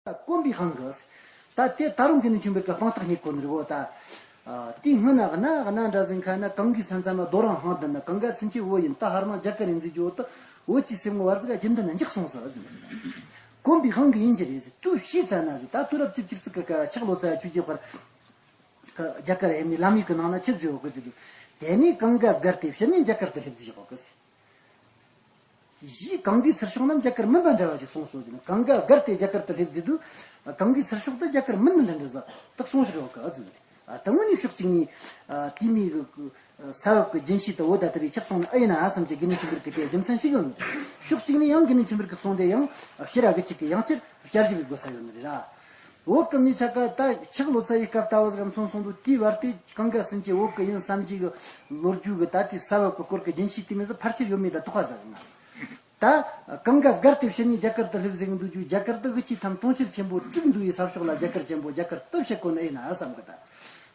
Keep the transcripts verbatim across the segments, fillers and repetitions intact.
དཀོན་པའི་དབང་གིས། ད་དེ་ད་རུང་དགེ་འདུན་ཆོས་འཕེལ་གྱིས་དཔང་རྟགས་རྙེད་གོ་ནི་རེད་བོ་ད། དེའི་སྔོན་ན་གནའ་གནའ་འདྲ་ཟིན་ཁ་ན་གངྒཱའི་ས་མཚམས་ལ་རྡོ་རིང་ཧང་ལྡན་ན་གངྒཱ་ཚུན་ཆད་བོད་ཡིན། ད་ཧར་ནང་རྒྱ་གར་ཡིན་ཟེར་རྒྱུ་བོ་ད། བོད་ཀྱི་སེམས་ངོ་བར་ཟིག་རྒྱུན་ལྡན་ན་འཇགས་སོང་ཟེར་ཟིན། དཀོན་པའི་དབང་གིས་ཡིན་གྱི་རེད་ཟེར། དུས་ཕྱིས་ཙ་ན་ཟེར། ད་དུས་རབས་བཅུ་གཅིག་ཙིག་གི་སྐབས་ཆག་ལོ་ཙཱ་ཆོས་རྒྱལ་དཔལ་རྒྱ་གར་ཡིན་ནི་ལམ་ཡིག་གི་ནང་ན་ཆི་ཟེར་ཡོད་གི་ཟེར་དུས། དེ་ནས་གངྒཱ་བརྒལ་ཏེ་ཕྱིན་ནས་རྒྱ་གར་དུ་སླེབས་ཟེར་ཡོད་གི་ཟེར། གཞིས་གངྒཱའི་ཚུར་ཕྱོགས་རྣམས་རྒྱ་གར་མིན་པ་འདྲ་བ་ཞིག་གསུངས་སོ་ཟེར་ན། གངྒཱ་བརྒལ་ཏེ་རྒྱ་གར་དུ་སླེབས་ཟེར་དུས། གངྒཱའི་ཚུར་ཕྱོགས་དུ་རྒྱ་གར་མིན་ནི་འདྲ་འདྲ་ཟིག་ད་གསུངས་བཞག་ཡོད་གི་ཨ་ཟེར། ད་དངོས་ནས་ཕྱོགས་གཅིག་ནས་དེ་མིན་གི་ས་བབ་ཀྱི་རྒྱུན་ཤེས་དུ་བོད་ད་དེ་རིགས་ཆགས་སོང་ནི་ཨེ་ཡིན་ན་བསམ་གྱི། དགེ་འདུན་ཆོས་འཕེལ་གྱི་དེ་རྒྱུ་མཚན་ཞིག་ཡོད་ནི། ཕྱོགས་གཅིག་ནས་ཡང་དགེ་འདུན་ཆོས་འཕེལ་གྱི་གསུང་དེ་ཡང་ཕྱིར་ར་གི་གཅིག་གི་ཡང་ཕྱིར་བསྐྱར་ཞིབ་དགོས་ས་ཡོད་ནི་རེད་ར། བོད་ཀྱི་མི་ཆ་ག་ད་ཆག་ལོ་ཙཱ་ཡི་སྐབས་ལྟ་བུ་ཟིག་གམ་སོང་སོང་དུས། དེའི་བར་དེ་གངྒཱ་ཟིན་གྱི་བོད་ཀྱི་ཡིན་བསམ་གྱི་གི་ལོ་རྒྱུས་གི་ད་དེའི་ས་བབ་ཀྱི་སྐོར་གྱི་རྒྱུན་ཤེས་དེ་མིན་ཟིག་ཕལ་ཆེར་ཡོད་མེད་ད་དོགས་པ་ཟིག་ང་། ད་གངྒཱ་བརྒལ་ཏེ་ཕྱིན་ནས་རྒྱ་གར་དུ་སླེབས་ཟེར་གི་འདུག་རྒྱུ། རྒྱ་གར་དུ་གི་ཆི་ཐམ་གྲོང་ཁྱེར་ཆེན་པོ་དྲུག་འདུས་ཡི་ས་ཕྱོགས་ལ་རྒྱ་གར་ཆེན་པོ་རྒྱ་གར་དུ་བཤད་གོ་ནི་ཨེ་ཡིན་ན་བསམ་གི་ད།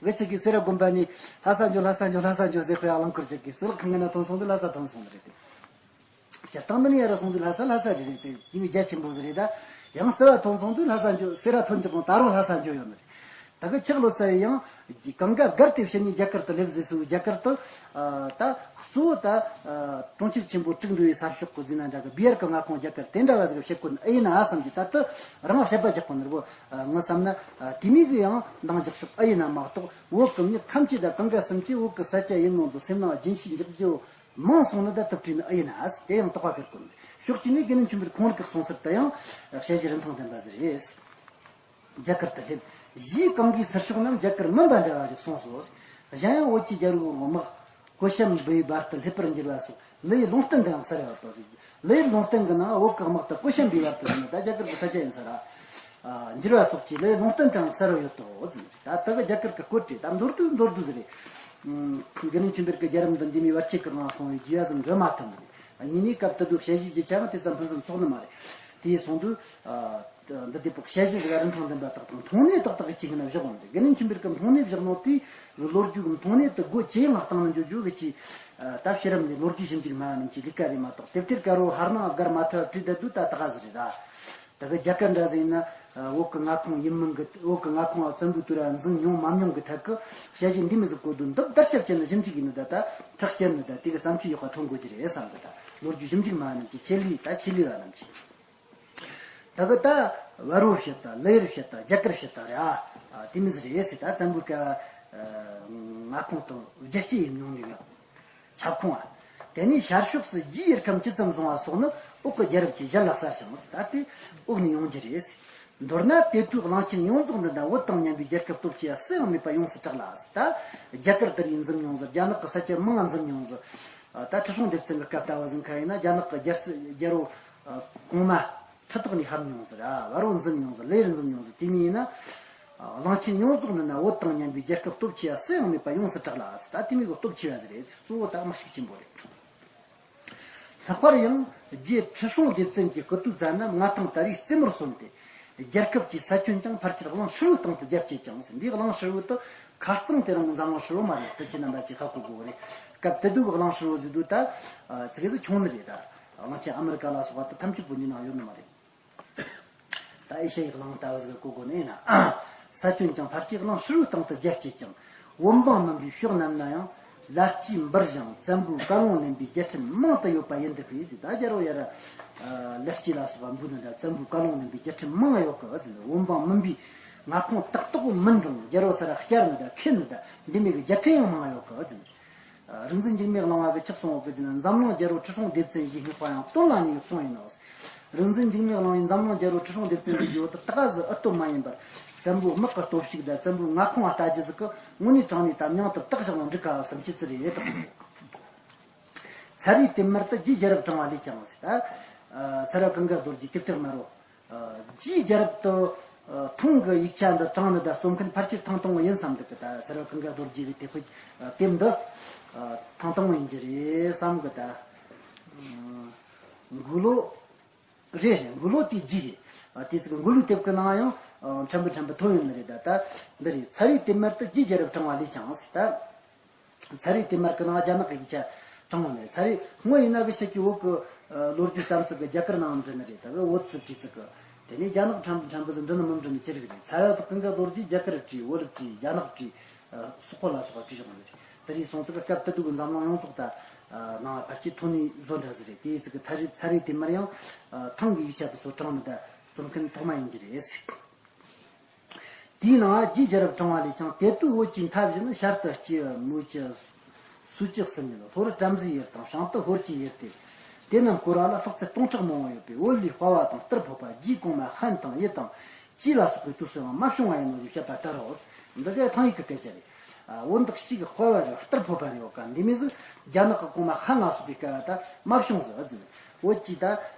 གི་ཆི་གི་སེ་ར་དགོན་པ་ནས་ལྷ་ས་འགྱོ་ལྷ་ས་འགྱོ་ལྷ་ས་འགྱོ་ཟེར། ཁོ་ཡ་རླངས་འཁོར་ཅིག་གི་སིལ་ཁང་གི་ན་ཐོན་སོང་དུས་ལྷ་ས་ཐོན་སོང་ནི་རེད་དེ། སྤྱིར་བཏང་འདི་ནས་ཡར་སོང་དུས་ལྷ་ས་ལྷ་ས་རེད་རེད་དེ། དེ་མི་རྒྱ་ཆེན་པོ་ཟིག་རེད་ད། ཡང་རྩ་བ་ཐོན་སོང་དུས་ལྷ་ས་འགྱོ་སེ་ར་ཐོན་གྱི་གོང་ད་རུང་ལྷ་ས་འགྱོ་ཡོད་ནི་རེད། ད་གི་ཆག་ལོ་ཙཱ་ཡི་ཡང་གངྒཱ་བརྒལ་ཏེ་ཕྱིན་ནས་རྒྱ་གར་དུ་སླེབས་ཟེར་སུ་རྒྱ་གར་དུ། ད་གཙོ་བོ་ད་གྲོང་ཁྱེར་ཆེན་པོ་དྲུག་འདུས་ཡི་ས་ཕྱོགས་གི་ཟེར་ན་འདྲ་གི། བི་ཧར་གི་མངའ་ཁོངས་རྒྱ་གར་དེ་འདྲ་བ་ཟིག་བཤད་གོ་ནི་ཨེ་ཡིན་ན་བསམ་གྱི་ད་དུ་རང་བཤད་པ་རྒྱག་གོ་ནི་རེད་བོ། ངས་བསམ་ན་དེ་མིན་གི་ཡང་འདང་རྒྱག་ཕྱོགས་ཨེ་ཡིན་ན་མ་གཏོགས། བོད་གི་མི་ཐམས་ཅད་ད་གངྒཱ་ཟིན་གྱི་བོད་གི་ས་ཆ་ཡིན་ནོ་འདུག་སེམས་ནང་རྒྱུན་ཤེས་འཇོག་རྒྱུ་མང་སོང་ནི་ད་དུ་བྲིས་ནི་ཨེ་ཡིན་ན། དེ་ཡང་དོགས་པ་ཁེལ་གོ་ནི་རེད། ཕྱོགས་གཅིག་ནས་དགེ་འདུན་ཆོས་འཕེལ་ཁོང་རང་གི་གསུང་ཚུལ་དུ་ཡང་དཔྱད་གཞི་རིན་ཐང་ལྡན་པ་ཟིག་རེད། རྒྱ་གར་དུ་སླེབས། གཞིས་གངྒཱའི་ཚུར་ཕྱོགས་རྣམས་རྒྱ་གར་མིན་པ་འདྲ་བ་ཞིག་གསུངས་སོ། གཞན་ཡང་བོད་ཀྱི་རྒྱལ་པོའི་དམག་ཀོ་ཤམ་བིའི་བར་དུ་སླེབས་པར་འགྱུར་བ་སོགས་ལི་ཡི་ལུང་བསྟན་དུའང་གསལ་བ་དོ། ལི་ཡི་ལུང་བསྟན་གྱི་ནང་བོད་ཀྱི་དམག་དེ་ཀོ་ཤམ་བིའི་བར་དུ་ཟེར་ན་ད་རྒྱ་གར་གྱི་ས་ཆ་ཡིན་ས་ར། འགྱུར་བ་སོགས་ཀྱི་ལི་ཡི་ལུང་བསྟན་དུའང་གསལ་བ་ཡོད་དོ་ཟེར། ད་ད་གི་རྒྱ་གར་གྱི་བཀོད་དེ་ད་མདོར་བསྡུས་མདོར་བསྡུས་ཟིག་རེད། དགེ་འདུན་ཆོས་འཕེལ་གྱི་རྒྱལ་རབས་འདི་འདི་མི་བར་ཆད་ཀྱི་ངང་སོང་བའི་རྒྱུ་ཡ་ཟིག་འགྲོ་མ་ཐུབ་ནི་རེད། གཉིས་ནས་སྐབས་དེ་དུས་དཔྱད་གཞིའི་རྒྱུ་ཆ་ཡང་དེ་ཙམ་ཕུན་སུམ་ཚོགས་ནི་མ་རེད། དེ་ཡིན་སོང་དུས། འདི་དེ་པོ་དཔྱད་གཞི་ཟིག་རིན་ཐང་ལྡན་པ་དག་དང་མཐོང་སྣེ་ཏག་ཏག་གི་ཅིག་ན་བཞག་འོང་དེ། དགེ་འདུན་ཆོས་འཕེལ་གྱི་མཐོང་སྣེ་བཞག་ནོ་དེ་ལོ་རྒྱུས་ཀྱི་མཐོང་སྣེ་དེ་སྒོ་ཇེ་ཡངས་བཏང་ནས་འཇོག་རྒྱུ་གི་ཅིག་ད་ཕྱི་རབས་ནས་ལོ་རྒྱུས་ཞིབ་འཇུག་སྨྲ་བ་རྣམས་ཀྱི་ལས་ཀ་རེད་མ་གཏོགས། དེབ་ཐེར་དཀར་པོ་ཧར་ནང་བསྒར་མ་ཐུབ་བྲིས་བསྡད་དུས་ད་ད་ག་ཟིག་རེད་ར། ད་གི་རྒྱ་གར་འདྲ་ཟིག་ཡིན་ན་བོད་ཀྱི་མངའ་ཁོངས་ཡིན་མིན་གྱི། བོད་ཀྱི་མངའ་ཁོངས་ལ་བཙན་པོའི་དུས་ར་འཛིན་མྱོང་མ་མྱོང་གི་ཐད་ཀྱི་དཔྱད་གཞི་འདི་མི་ཟིག་གོ་དུས་འདི་བསྡར་ཞིབ་བྱས་ནས་ཞིབ་འཇུག་ཡིན་ནི་ད་ད་ཐག་བཅད་ནི་ད་དེ་གི་བསམ་ཚུལ་ཡག་པ་ཐོན་དགོས་ཀྱི་རེད་བསམ་གི། ད་ལོ་རྒྱུས་ཞིབ་འཇུག་སྨྲ་བ་རྣམས་ཀྱི་ཆེད་ལས་ད་ཆེད་ལས་པ་རྣམས་ཀྱི། ད་གི་ད་བལ་པོ་བཤད་ད་ལི་ཡར་བཤད་ད་རྒྱ་གར་བཤད་ད་རེད་ཨ། དེ་མི་ཟིག་རེད་ཟེར། ད་བཙན་པོའི་སྐབས་མངའ་ཁོངས་དང་རྒྱལ་གཅེས་ཡིན་མྱོང་ཡོད་ཡོད། ཁྱབ་ཁོངས་ཨ། དེ་ནས་ཤར་ཕྱོགས་སུ་རྒྱའི་ཡུལ་ཁམས་ཇི་ཙམ་བཟུང་བ་སོགས་ནི་འོག་གི་རྒྱལ་རབས་ཀྱི་གཞི་ལ་གསལ་ཞིང་། ད་དེ་འོག་ནས་ཡོང་རྒྱུ་རེད། མདོར་ན་དེ་དུས་གླིང་ཆེན་ཡོངས་རྫོགས་འདི་འདྲ་བོད་དང་མཉམ་པའི་རྒྱལ་ཁབ་སྟོབས་ཆེ་བ་སུ་ཡང་མེད་པ་ཡོངས་སུ་གྲགས་ལ། ད་རྒྱ་གར་དེར་ཡིན་འཛིན་མྱོང་ཟེར། རྒྱ་ནག་གི་ས་ཆ་མང་ང་འཛིན་མྱོང་ཟེར། ད་ཁྲི་སྲོང་ལྡེ་བཙན་གྱི་སྐབས་ལྟ་བུ་ཟིན་ཁ་ཡིན་ན་རྒྱ་ནག་གི་རྒྱལ་སྲིད་རྒྱལ་པོ་གོང་མ་ཁྲི་ཐོག་ནས་ཕབ་མྱོང་ཟེར། ཨ་བལ་པོ་འཛིན་མྱོང་ཟེར། ལི་ཡར་འཛིན་མྱོང་ཟེར། དེ་མིན་ཡིན་ན། གླིང་ཆེན་ཡོངས་རྫོགས་འདི་ན་བོད་དང་མཉམ་པའི་རྒྱལ་ཁབ་སྟོབས་ཆེ་བ་སུ་ཡང་མེད་པ་ཡོངས་སུ་གྲགས་ལ། ད་དེ་མི་གི་སྟོབས་ཆེ་བ་ཟིག་རེད། གཙོ་བོ་ད་དམག་ཤུགས་ཆེན་པོ་རེད། ལྷག་པར་ཡང་རྗེ་ཁྲི་སྲོང་ལྡེ་བཙན་གྱི་སྐུ་དུས་ཙམ་ན་མངའ་ཐང་དར་བའི་རྩེ་མོར་སོན་ཏེ། རྒྱལ་ཁབ་ཀྱི་ས་ཁྱོན་ཀྱང་ཕལ་ཆེར་གླིང་ཧྲིལ་བོའི་སྟེང་དུ་རྒྱ་བསྐྱེད་ཅིང་ཟེར། འདིའི་གླིང་ཧྲིལ་བོ་དེ་ཁ་རྩང་དེ་རིང་གི་འཛམ་གླིང་ཧྲིལ་བོ་མ་རེད། དེ་ཁྱེད་རྣམ་པ་ཅིག་ཧ་གོ་དགོས་རེད། སྐབས་དེ་དུས་ཀྱི་གླིང་ཧྲིལ་བོ་ཟེར་དུས་ད་ཙི་གེ་ཟིག་ཆུང་ནི་རེད། ད་གླིང་ཆེན་ཨ་མི་རི་ཀ་ལ་སོགས་པ་དེ་ཐམས་ཅད་བོད་འདི་ནང་ཡོད་ནི་མ་རེད། ད་ཨེ་ཤ་ཡའི་གླིང་ལྟ་བུ་ཟིག་གི་གོ་དགོས་ནི་ཡིན་ན། ས་ཁྱོན་ཀྱང་ཕལ་ཆེར་གླིང་ཧྲིལ་བོའི་སྟེང་དུ་རྒྱ་བསྐྱེད་ཅིང་། བོད་འབངས་མིན་པའི་ཕྱོགས་རྣམས་ན་ཡང་ལ་སྐྱེས་འབུར་ཞིང་བཙན་པོའི་བཀའ་ལུང་ལེན་པའི་རྒྱལ་ཕྲན་མང་དུ་ཡོད་པ་ཡིན་དུ་ཤེས་ཟེར། ད་རྒྱལ་པོ་ཡར་ལ་སྐྱེས་ལ་སོགས་པ་འབུལ་ནི་ད་བཙན་པོའི་བཀའ་ལུང་ལེན་པའི་རྒྱལ་ཕྲན་མང་ཡོད་གི་ཟེར། བོད་འབངས་མིན་པའི་མངའ་ཁོངས་ཏག་ཏག་མིན་རུང་རྒྱལ་པོ་ས་ར་བསྐྱར་ནི་ད་ཁེལ་ནི་ད་འདི་མོ་གི་རྒྱལ་ཕྲན་ཡང་མང་ཡོད་གི་ཟེར། རིག་འཛིན་འཇིགས་མེད་གླིང་པ་གིས་ཆི་གསུངས་ཡོད་གི་ཟེར་ན། འཛམ་གླིང་རྒྱལ་པོ་ཁྲི་སྲོང་ལྡེ་བཙན་ཞེས་བསྔགས་པ་ཡང་དོན་ལ་ནུས་གསུངས་ཡིན་ནོ། རིག་འཛིན་འཇིགས་མེད་གླིང་པས་འཛམ་གླིང་རྒྱལ་པོ་ཁྲི་སྲོང་ལྡེ་བཙན་ཟེར་རྒྱུ་དེ་ད་ག་ཟིག་ཨེ་ལྟོས་མ་ཡིན་པར། བཙན་པོའི་དམག་གི་སྟོབས་ཤུགས་དང་བཙན་པོའི་མངའ་ཁོངས་ལ་ལྟ་རྒྱུ་ཟིག་གི་དངོས་གནས་དྲང་ནས་ད་མྱིང་དེ་བཏགས་བཞག་ན་འགྲིག་ག་བསམ་གྱི་ཙི་རེད་དྲག་སོང་། ཚར་བའི་དེབ་དམར་དུ་རྒྱའི་རྒྱལ་རབས་དྲངས་པ་ལས་ཀྱང་ཟེར། ད་ཚར་བ་གངྒཱ་རྡོ་རྗེ་དེབ་ཐེར་དམར་པོ། རྒྱའི་རྒྱལ་རབས་དེ་ཐང་གི་ཡིག་ཆ་འདི་དྲངས་ནི་ད་རྩོམ་མཁན་ཕལ་ཆེར་ཐེངས་དང་པོ་ཡིན་བསམ་འདུག་གི། ད་ཚར་བ་གངྒཱ་རྡོ་རྗེ་གི་དེབ་དཔེ་དེབ་འདི་ཐེངས་དང་པོ་ཡིན་གྱི་རེད་བསམ་གི། ད་འགོས་ལོ་རེད་རེད། འགོས་ལོ་དེ་རྒྱའི་རེད། དེ་ཚིག་འགོས་ལོའི་དེབ་ཀྱི་ནང་ཡང་ཕྲན་བུ་ཕྲན་བུ་ཐོན་ཡོད་ནི་རེད། ད་ད་འདི་རེད། ཚར་བའི་དེབ་དམར་དུ་རྒྱའི་རྒྱལ་རབས་དྲངས་པ་ལས་ཀྱང་ཟེར། ད། ཚར་བའི་དེབ་དམར་གྱི་ནང་རྒྱ་ནག་གི་ཡིག་ཆ་དྲངས་ཡོད་ནི་རེད། ཚར་བའི་དངོས་ཡིན་ན་གི་ཆ་གི་བོད་ཀྱི་ལོ་རྒྱུས་བརྩམས་ཚུལ་གྱི་རྒྱ་གར་ནང་འབྲི་ནི་རེད། ད་གི་བོད་ཀྱི་བྲིས་ཚུལ་གྱི་ དེ་ནས་རྒྱ་ནག་ཕྲན་བུ་ཕྲན་བུ་ཟིག་འབྲི་ནི་མི་འབྲི་ནི་ཅི་རིགས་རེད། ཚ་བ་དང་ཀུན་དགའ་རྡོ་རྗེས་རྒྱ་གར་བྲིས། བོད་བྲིས། རྒྱ་ནག་བྲིས། ཨ། སོག་པོ་ལ་སོགས་པ་བྲིས་བཞག་ནི་རེད། དེ་རིང་སོང་ཙང་སྐབས་དེ་དུས་ཀྱི་འཛམ་གླིང་ཡོངས་རྫོགས་ད། ཨ། ནང་ལ་ཕལ་ཆེར་ཐོན་ནས་བཟོ་འདྲ་ཟིག་རེད། དེའི་ཚིག་གི་ཚ་རེ་ཚ་རེ་དེ་མར་ཡང་། ཨ། ཐང་གི་ཡིག་ཆ་དེ་ཚོ་དྲངས་ནི་ད་རྩོམ་མཁན་ཐོག་མ་ཡིན་གྱི་རེད། དེའི་ནང་རྒྱའི་རྒྱལ་རབས་དྲངས་པ་ལས་ཀྱང་དེ་དུས་བོད་ཀྱི་མཐའ་བཞི་ནི་ཤར་དུ་སྐྱེ་བོ་མུ་ཅི་སུ་ཅི་གསུམ་ཡིན། ལྷོར་བྲམ་ཟེའི་ཡུལ་དང་བྱང་དུ་ཧོར་གྱི་ཡུལ་ཏེ། དེ་རྣམས་བསྐོར་བ་ལ་དཔག་ཚད་སྟོང་ཕྲག་མང་བོ་ཡོད་པས། བོད་ལས་དཔའ་བ་དང་སྟུར་ཕོད་པ། རྒྱའི་གོང་མ་ཧན་དང་ཡི་དང་ཅི་ལ་སོགས་པའི་དུས་སུའང་མ་བྱུང་བ་ཡིན་ནོ་ཞེས་བཤད་པ་ལྟར་རོ། འདི་གའི་ཐང་ཡིག་གི་སྐད་ཆ་རེད། ཨ། བོད་འདི་གཅིག་གི་དཔའ་བ་རེད། སྟུར་ཕོད་པ་རེད། ཡོད་ཀ་འདི་མོ་ཟིག་རྒྱ་ནག་གི་གོང་མ་ཧན་ལ་སོགས་པའི་སྐབས་ད་མ་བྱུང་ཟེར་བ་ཟིག་བོད་ཀྱི་ད་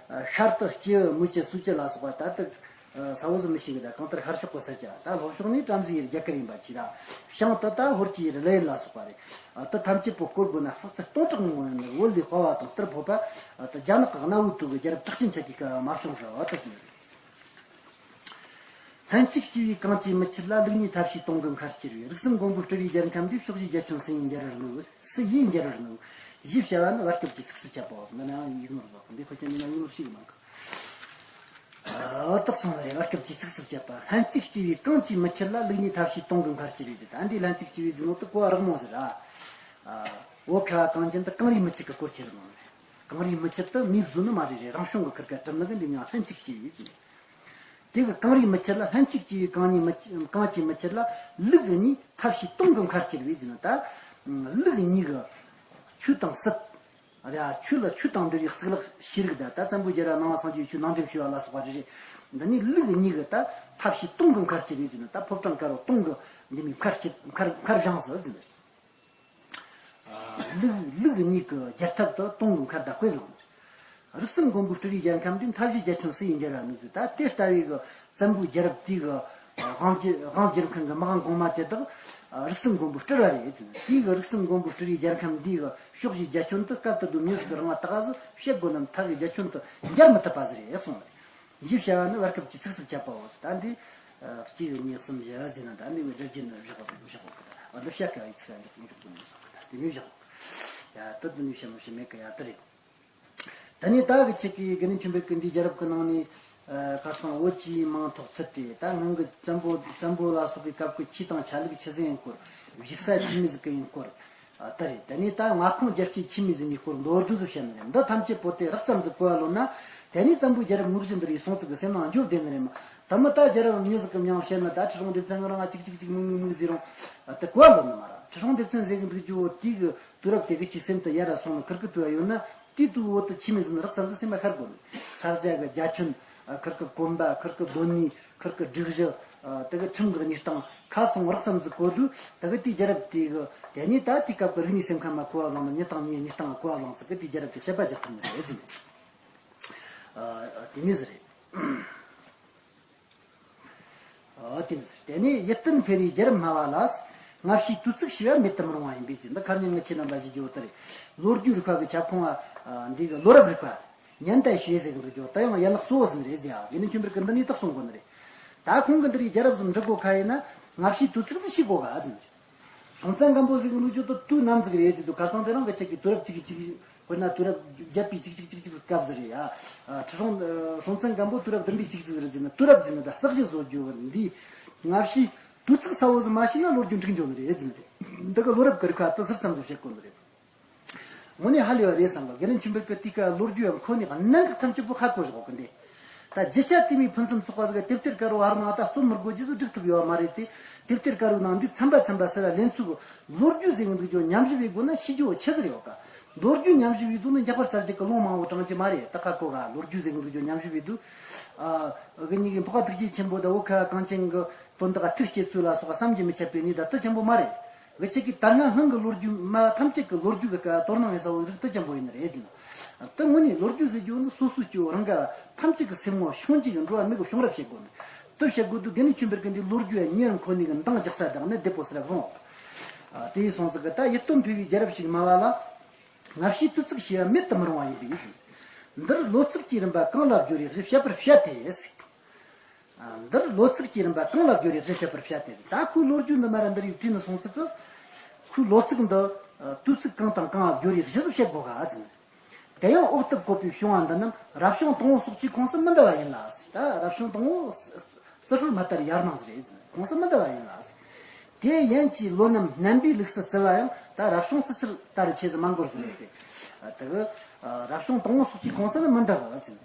ཤར་དུ་སྐྱེ་བོ་མུ་ཅི་སུ་ཅི་ལ་སོགས་པ་ད་ད་ས་བོ་ཟིག་མི་ཤེས་གི། ད་གང་ལྟར་ཤར་ཕྱོགས་གི་ས་ཆ། ད་ལྷོ་ཕྱོགས་ནི་བྲམ་ཟེའི་རྒྱ་གར་ཡིན་པ་ཅི་ར། བྱང་དུ་ད་ཧོར་གྱི་ཡུལ་ལ་ཡུལ་ལ་སོགས་པ་རེད། ཨ། དེ་ཐམས་ཅད་པོ་བསྐོར་དགོས་ན་དཔག་ཚད་སྟོང་ཕྲག་མང་བོ་ཡོད་ནི། བོད་ལས་དཔའ་བ་དང་སྟུར་ཕོད་པ། ཨ། ད་རྒྱ་ནག་གི་གནའ་བོའི་དུས་ཀྱི་རྒྱལ་རབས་གྲགས་ཅན་ཆགས་ཀྱི་སྐབས་མ་བྱུང་ཟེར་བ་དེ་ཟིག་རེད། ལྷན་ཅིག་སྐྱེས་པའི་གང་གིས་མི་ཁྱེར་ལ། ལུགས་གཉིས་ཐབས་ཤེས་སྟོང་གི་མཁར་སྐྱེལ་བའི། རིགས་གསུམ་མགོན་པོའི་སྤྲུལ་པའི་རྒྱལ་ཁམས་འདིའི། ཕྱོགས་བཞིའི་རྒྱ་ཁྱོན་སུ་ཡིས་འབྱེད་རར་ནུས། སུ་ཡིས་འབྱེད་རར་ནུས། ཞེས་བྱ་བ་ནི་བར་སྐབས་ཀྱི་ཚིགས་སུ་བཅད་པའོ། འདི་ནའང་ཡིག་ནོར་བཟོ། འདི་ཁོ་ཅན་འདི་ན་ཡིག་ནོར་ཞིག་མང་གི། ཨ། དག་སོང་ནི་རེད། བར་སྐབས་ཀྱི་ཚིགས་སུ་བཅད་པ། ལྷན་ཅིག་སྐྱེས་པའི་གང་གིས་མི་ཁྱེར་ལ། ལུགས་གཉིས་ཐབས་ཤེས་སྟོང་གི་མཁར་སྐྱེལ་བའི། དེ་ད་འདི་ལྷན་ཅིག་སྐྱེས་པའི་ཟེར་ནོ་དེ་གོ་བ་རག་མོ་ཟེར་ར། ཨ། བོད་ཁ་བ་གངས་ཅན་དུ་གངས་རིའི་མི་ཁྱེར་གི་སྐོར་ཁྱེར་ནོ་རེད། གངས་རིའི་མི་ཁྱེར་དེ་མིས་བཟོས་ནི་མ་རེད་རེད། རང་བྱུང་གི་ཁུར་ཁ་གྲུབ་ནི་གི་འདི་མྱིང་ལྷན་ཅིག་སྐྱེས་པའི་ཟེར། དེ་གི་གངས་རིའི་མི་ཁྱེར་ལ། ལྷན་ཅིག་སྐྱེས་པའི་གང་གཉིས་མི་ཁྱེར། གང་གིས་མི་ཁྱེར་ལ། ལུགས་གཉིས་ཐབས་ཤེས་སྟོང་གི་མཁར་སྐྱེལ་བའི་ཟེར་ན། ད་ལུགས་གཉིས་གི་ཆོས་དང་སྲིད་རེད། ཆོས་ལ་ཆོས་དང་འབྲེལ་བའི་གཙུག་ལག་ཤེས་རིག་ད། ད་བཙན་པོའི་རྒྱལ་རབས་ནང་པ་སངས་རྒྱས་ཆོས་ནང་འགྲེལ་ཞུ་བ་ལ་སོགས་པ་རེ་རེ། འདི་ནི་ལུགས་གཉིས་གི་ད་ཐབས་ཤེས་སྟོང་གི་མཁར་སྐྱེལ་བའི་ཟེར་ན། ད་ཕོ་བྲང་དཀར་པོ་སྟོང་གི་འདི་མོའི་མཁར་སྐྱེལ། མཁར་མཁར་བཞེངས་སོ་ཟེར། ལུགས་ལུགས་གཉིས་ཀྱི་རྒྱལ་ཐབས་དུ་སྟོང་གི་མཁར་དང་དཔེ་བླངས། རིགས་གསུམ་མགོན་པོའི་སྤྲུལ་པའི་རྒྱལ་ཁམས་འདི། མཐའ་བཞིའི་རྒྱ་ཁྱོན་སུ་ཡིས་འབྱེད་རར་ནུས་ཟེར། ད་དེ་ལྟ་བུའི་གི་བཙན་པོའི་རྒྱལ་རབས་དེའི་གི་དབང་བསྒྱུར་དབང་བསྒྱུར་མཁན་གི་དམག་དཔོན་གོང་མ་དེ་དག་རིགས་གསུམ་མགོན་པོའི་སྤྲུལ་པ་རེད། དེའི་གི་རིགས་གསུམ་མགོན་པོའི་སྤྲུལ་པའི་རྒྱལ་ཁམས་འདིའི་གི་ཕྱོགས་བཞིའི་རྒྱ་ཁྱོན་དུ་སྐབས་དེ་དུས་མྱི་ཟིག་གི་རང་དབང་ད་ག་ཟིག་བཤད་དགོས་ན་མཐའ་གི་རྒྱ་ཁྱོན་དུ་འབྱེད་མི་ཐུབ་པ་ཟིག་རེད་གསུངས་པ་རེད། ཞེས་བྱ་བ་ནི་བར་སྐབས་ཀྱི་ཚིགས་སུ་བཅད་པའོ། ད་འདི་གཅིག་གཉིས་གསུམ་བཞི་ཟེར་ན། ད་འདི་བའི་སྒྲ་རྒྱུན་བཞག་པ་བཞག་པ་གི། ད་འདི་བཤད་དཀའ་བའི་ཚིག་ཡང་འཇོག་འཇོག་དགོས་མི་སོགས་གི། ད་འདི་མི་བཞག་པ། ཡ་ད་འདི་ནི་བཤད་མི་བཤད་མེད་གི། ཡ་ད་རེད། ད་ནི་ད་གི་ཆེད་ཀྱི་དགེ་འདུན་ཆོས་འཕེལ་གི་འདི་རྒྱལ་རབས་ཀྱི་ནང་ནས། ཨ། ཁ་སང་བོད་ཀྱི་མིང་ཐོགས་ཚུལ་ཏེ། ད་སྔོན་གི་བཙན་པོ་བཙན་པོ་ལ་སོགས་པའི་སྐབས་ཀྱི་ཆོས་དང་ཆ་ལུགས་ཆི་ཟིག་ཡིན་སྐོར། བཞུགས་ས་ཆི་མོ་ཟིག་གི་ཡིན་སྐོར། ཨ། ད་རེད། དེ་ནས་ད་མངའ་ཁོངས་རྒྱལ་གཅེས་ཆི་མོ་ཟིག་ཡིན་སྐོར་མདོར་བསྡུས་སུ་བཤད་ནི་རེད། འདི་ཐམས་ཅད་པོ་དེ་རགས་ཙམ་ཟིག་གོ་བ་ལོན་ན། དེ་ནས་བཙན་པོའི་རྒྱལ་རབས་དངོས་གཞི་འདི་རིགས་སོང་ཙིག་གི་སེམས་ནང་འཇོག་བསྡད་ནི་རེད་མ། དེ་མོ་ད་རྒྱལ་རབས་མྱི་ཟིག་གི་མྱིང་བཤད་ན། ད་ཁྲི་སྲོང་ལྡེ་བཙན་གི་རིང་ང་ཅིག་ཅིག་ཅིག་མིག་མིག་མིག་ཟེར་རུང་། ཨ། དེ་གོ་བ་ལོན་ནི་མ་ར། ཁྲི་སྲོང་ལྡེ་བཙན་ཟེར་གི་འདུག་རྒྱུ་བོ་དེ་གི་དུས་རབས་དེ་གི་ཅིག་སེམས་དུ་ཡར་ར་སོང་ནི་ཁུར་གི་དུས་ཡོད་ན། དེའི་དུས་བོད་དུ་ཆི་མོ་ཟིག་ནི་རགས་ཙམ་ཟིག་སེམས་ལ་ཤར་དགོས་ནི། ས་སྐྱ་གི་རྒྱ་ཁྱོན། ཨ། ཁུར་གི་གོམ་པ། ཁུར་གི་སྡོད་གནས། ཁུར་གི་སྒྲིག་གཞི། ཨ། དེ་གི་ཁྲིམས་གི་གནས་སྟངས་ཁ་ཚང་རགས་ཙམ་ཟིག་གོ་དུས། དེ་གི་དེའི་རྒྱལ་རབས་དེ་གི་དེ་ནས་ད་དེའི་སྐབས་ཀྱི་རིག་གནས་སེམས་ཁམས་མ་གོ་བ་བླངས་ནི། མྱི་དང་མྱིའི་གནས་སྟངས་གོ་བ་བླངས་ཙིག་གི་དེའི་རྒྱལ་རབས་དེ་དཔྱད་པ་རྒྱག་ཐུབ་ནི་རེད་ཟེར་ནས། ཨ། དེ་མོ་ཟིག་རེད། ཨ། དེ་མོ་ཟིག་དེ་ནས་ཡིད་བརྟན་འཕེལ་བའི་རྒྱལ་རབས་སྨྲ་བ་ལ། སྔ་ཕྱིའི་དུས་ཚིགས་ཤེས་པ་མེད་དུ་མི་རུང་བ་ཡིན་པས་ཟེར། འདི་ཁ་ཉིན་ངི་ཆེ་རྣམ་པ་ཞིག་གི་འོ་ད་རེད། ལོ་རྒྱུས་རིག་པ་གི་ཁྱབ་ཁོངས། ཨ། འདི་གི་ལོ་རབས་རིག་པ། 年代学 ཟེར་གི་འདུག་རྒྱུ་ད་ཡང་ཡན་ལག་གཙོ་བོ་ཟིག་རེད་ཟེར། ཨ། དགེ་འདུན་ཆོས་འཕེལ་གི་འདི་ནས་རྟགས་གསུང་གོ་ནི་རེད། ད་ཁོང་གི་འདི་རིགས་རྒྱལ་རབས་ཟིག་འབྲི་གོ་ཁ་ཡིན་ན། སྔ་ཕྱིའི་དུས་ཚིགས་ཟིག་ཤེས་གོ་ག་ཟེར་ནི་རེད། སྲོང་བཙན་སྒམ་པོ་ཟེར་གི་འདུག་རྒྱུ་ད་དུས་ནམ་ཟིག་རེད་ཟེར་དུས། ཁ་སང་དེ་རིང་གི་ཆེད་ཀྱི་དུས་རབས་གཅིག་གི་གཅིག་དཔེར་ན་དུས་རབས་བརྒྱད་པའི་གཅིག་གཅིག་གཅིག་གཅིག་སྐབས་ཟིག་རེད་ཡ། ཨ། ཁྲི་སྲོང་། ཨ། སྲོང་བཙན་སྒམ་པོ་དུས་རབས་བདུན་པའི་གཅིག་ཟིག་རེད་ཟེར་ན། དུས་རབས་ཟེར་ན་ད་རྩག་གཞི་བཟོ་རྒྱུ་འདི། སྔ་ཕྱིའི་དུས་ཚིགས་གསལ་བོ་ཟིག་མ་ཤེས་ན་ལོ་རྒྱུས་འབྲི་འགྱོ་ནི་རེད་ཟེར་ནི་རེད། འདི་གི་ལོ་རབས་ཀྱི་རིག་པ་དེ་ཟུར་ཙམ་ཟིག་བཤད་དགོས་ནི་རེད། དངོས་གནས་ཧ་ལས་པ་རེད་བསམ་གི། དགེ་འདུན་ཆོས་འཕེལ་གི་དེའི་སྐབས་ལོ་རྒྱུས་ཡང་ཁོ་ནས་གནད་འགག་ཐམས་ཅད་པོ་ཧ་གོ་བཞག་གི་འདི། ད་རྒྱུ་ཆ་དེ་མོའི་ཕུན་སུམ་ཚོགས་པ་ཟིག་དེབ་ཐེར་དཀར་པོ་བར་ནང་ད་རྩོམ་མི་དགོས་རྒྱུ་ཟིག་འགྲིག་ཐུབ་ཡོད་མ་རེད་དེ། དེབ་ཐེར་དཀར་པོའི་ནང་འདི་ཚན་པ་ཚན་པ་ཟེར་ར་ལེན་ཚུལ་གི། ལོ་རྒྱུས་ཟེར་གི་འདུག་རྒྱུ་ཉམས་ཞིབ་བྱེད་དགོས་ན་ཤེས་རྒྱུ་བོ་ཆི་ཟིག་རེད་ཡོད་ག། ལོ་རྒྱུས་ཉམས་ཞིབ་བྱེད་དུས་ནི་རྒྱ་གར་གསར་བརྗེ་གི་ལུང་མང་བོ་དྲངས་ཀྱི་མ་རེད། ད་ཁ་གོ་ག། ལོ་རྒྱུས་ཟེར་གི་འདུག་རྒྱུ་ཉམས་ཞིབ་བྱེད་དུས། ཨ། གི་གཉིས་ཀྱི་འཕགས་པ་ཐུགས་རྗེ་ཆེན་པོ་དང་བོད་ཁ་བ་གངས་ཅན་གི་དོན་དག་ཐུགས་བསྐྱེད་ཚུལ་ལ་སོགས་པ་བསམ་གྱིས་མི་ཁྱབ་པའི་གནས་ད་དེ་ཆེན་པོ་མ་རེད། གི་ཆེད་ཀྱི་ད་སྔ་སྔོན་གྱི་ལོ་རྒྱུས་མ་ཐམས་ཅད་ཀྱི་ལོ་རྒྱུས་ཀྱི་སྐབས་དོ་སྣང་ཡིན་ས་བོ་རིགས་དེ་ཆེན་པོ་ཡིན་ནི་རེད་ཟེར་ན། དེ་དངོས་གནས་ལོ་རྒྱུས་ཟེར་རྒྱུ་ནི་སོ་སོ་སྐྱེ་བོ་རང་ག་ཐམས་ཅད་ཀྱི་སེམས་ངོ་ཤོང་གྱི་གི་འགྲོ་བ་མི་གི་བྱུང་རབས་བཤད་དགོས་ནི། དེ་བཤད་དགོས་དུས་དགེ་འདུན་ཆོས་འཕེལ་གྱི་འདི་ལོ་རྒྱུས་ཡང་ཉེ་བར་འཁོད་ནས་གི་འདང་རྒྱག་ས་དང་ནི་བདེ་པོ་ཟེར་བཟུང་། ཨ། དེ་ཡིན་སོང་ཙིག་གི་ད་ཡིད་རྟོན་འཕེལ་བའི་རྒྱལ་རབས་ཤིག་སྨྲ་བ་ལ། སྔ་ཕྱིའི་དུས་ཚིགས་ཤེས་པ་མེད་དུ་མི་རུང་བ་ཡིན་པས། འདིར་ལོ་ཚིགས་ཀྱི་རིམ་པ་གང་ལ་བརྗོད་རེ་ཞེས་བཤད་པར་བཤད་དེ། ཨ། འདིར་ལོ་ཚིགས་ཀྱི་རིམ་པ་གང་ལ་བརྗོད་རེ་ཞེས་བཤད་པར་བཤད་དེ། ད་ཁོའི་ལོ་རྒྱུས་འདི་མ་ར་འདི་རིགས་བྲིས་ནས་སོང་ཙིག་གི། ཁོའི་ལོ་ཚིགས་འདི། ཨ། དུས་ཚིགས་གང་དང་གང་ལ་བརྗོད་རེ་ཞེས་བཤད་དགོས་ག་ཟེར། དེ་ཡང་འོག་ཏུ་བཀོད་པའི་བྱུང་བ་འདི་རྣམས་རབ་བྱུང་དང་པོ་སོགས་ཀྱི་ཁོངས་སུ་མི་འདུ་བ་ཡིན་ལ། ད་རབ་བྱུང་དང་པོ་རྩི་སྲོལ་མ་དར་ཡར་སྣང་ཟིག་རེད། ཁོངས་སུ་མི་འདུ་བ་ཡིན་ལ། དེ་ཡན་གྱི་ལོ་རྣམས་སྣམ་པའི་ལུགས་སུ་བརྩི་བ་ཡང་ད་རབ་བྱུང་རྩི་སྲོལ་ལྟར་ཆེས་སུ་མ་འགོར་ཟིག་རེད། དེ་དེ་གི་རབ་བྱུང་དང་པོ་སོགས་ཀྱི་ཁོངས་སུ་ནི་མི་འདུ་བ་ཟིན།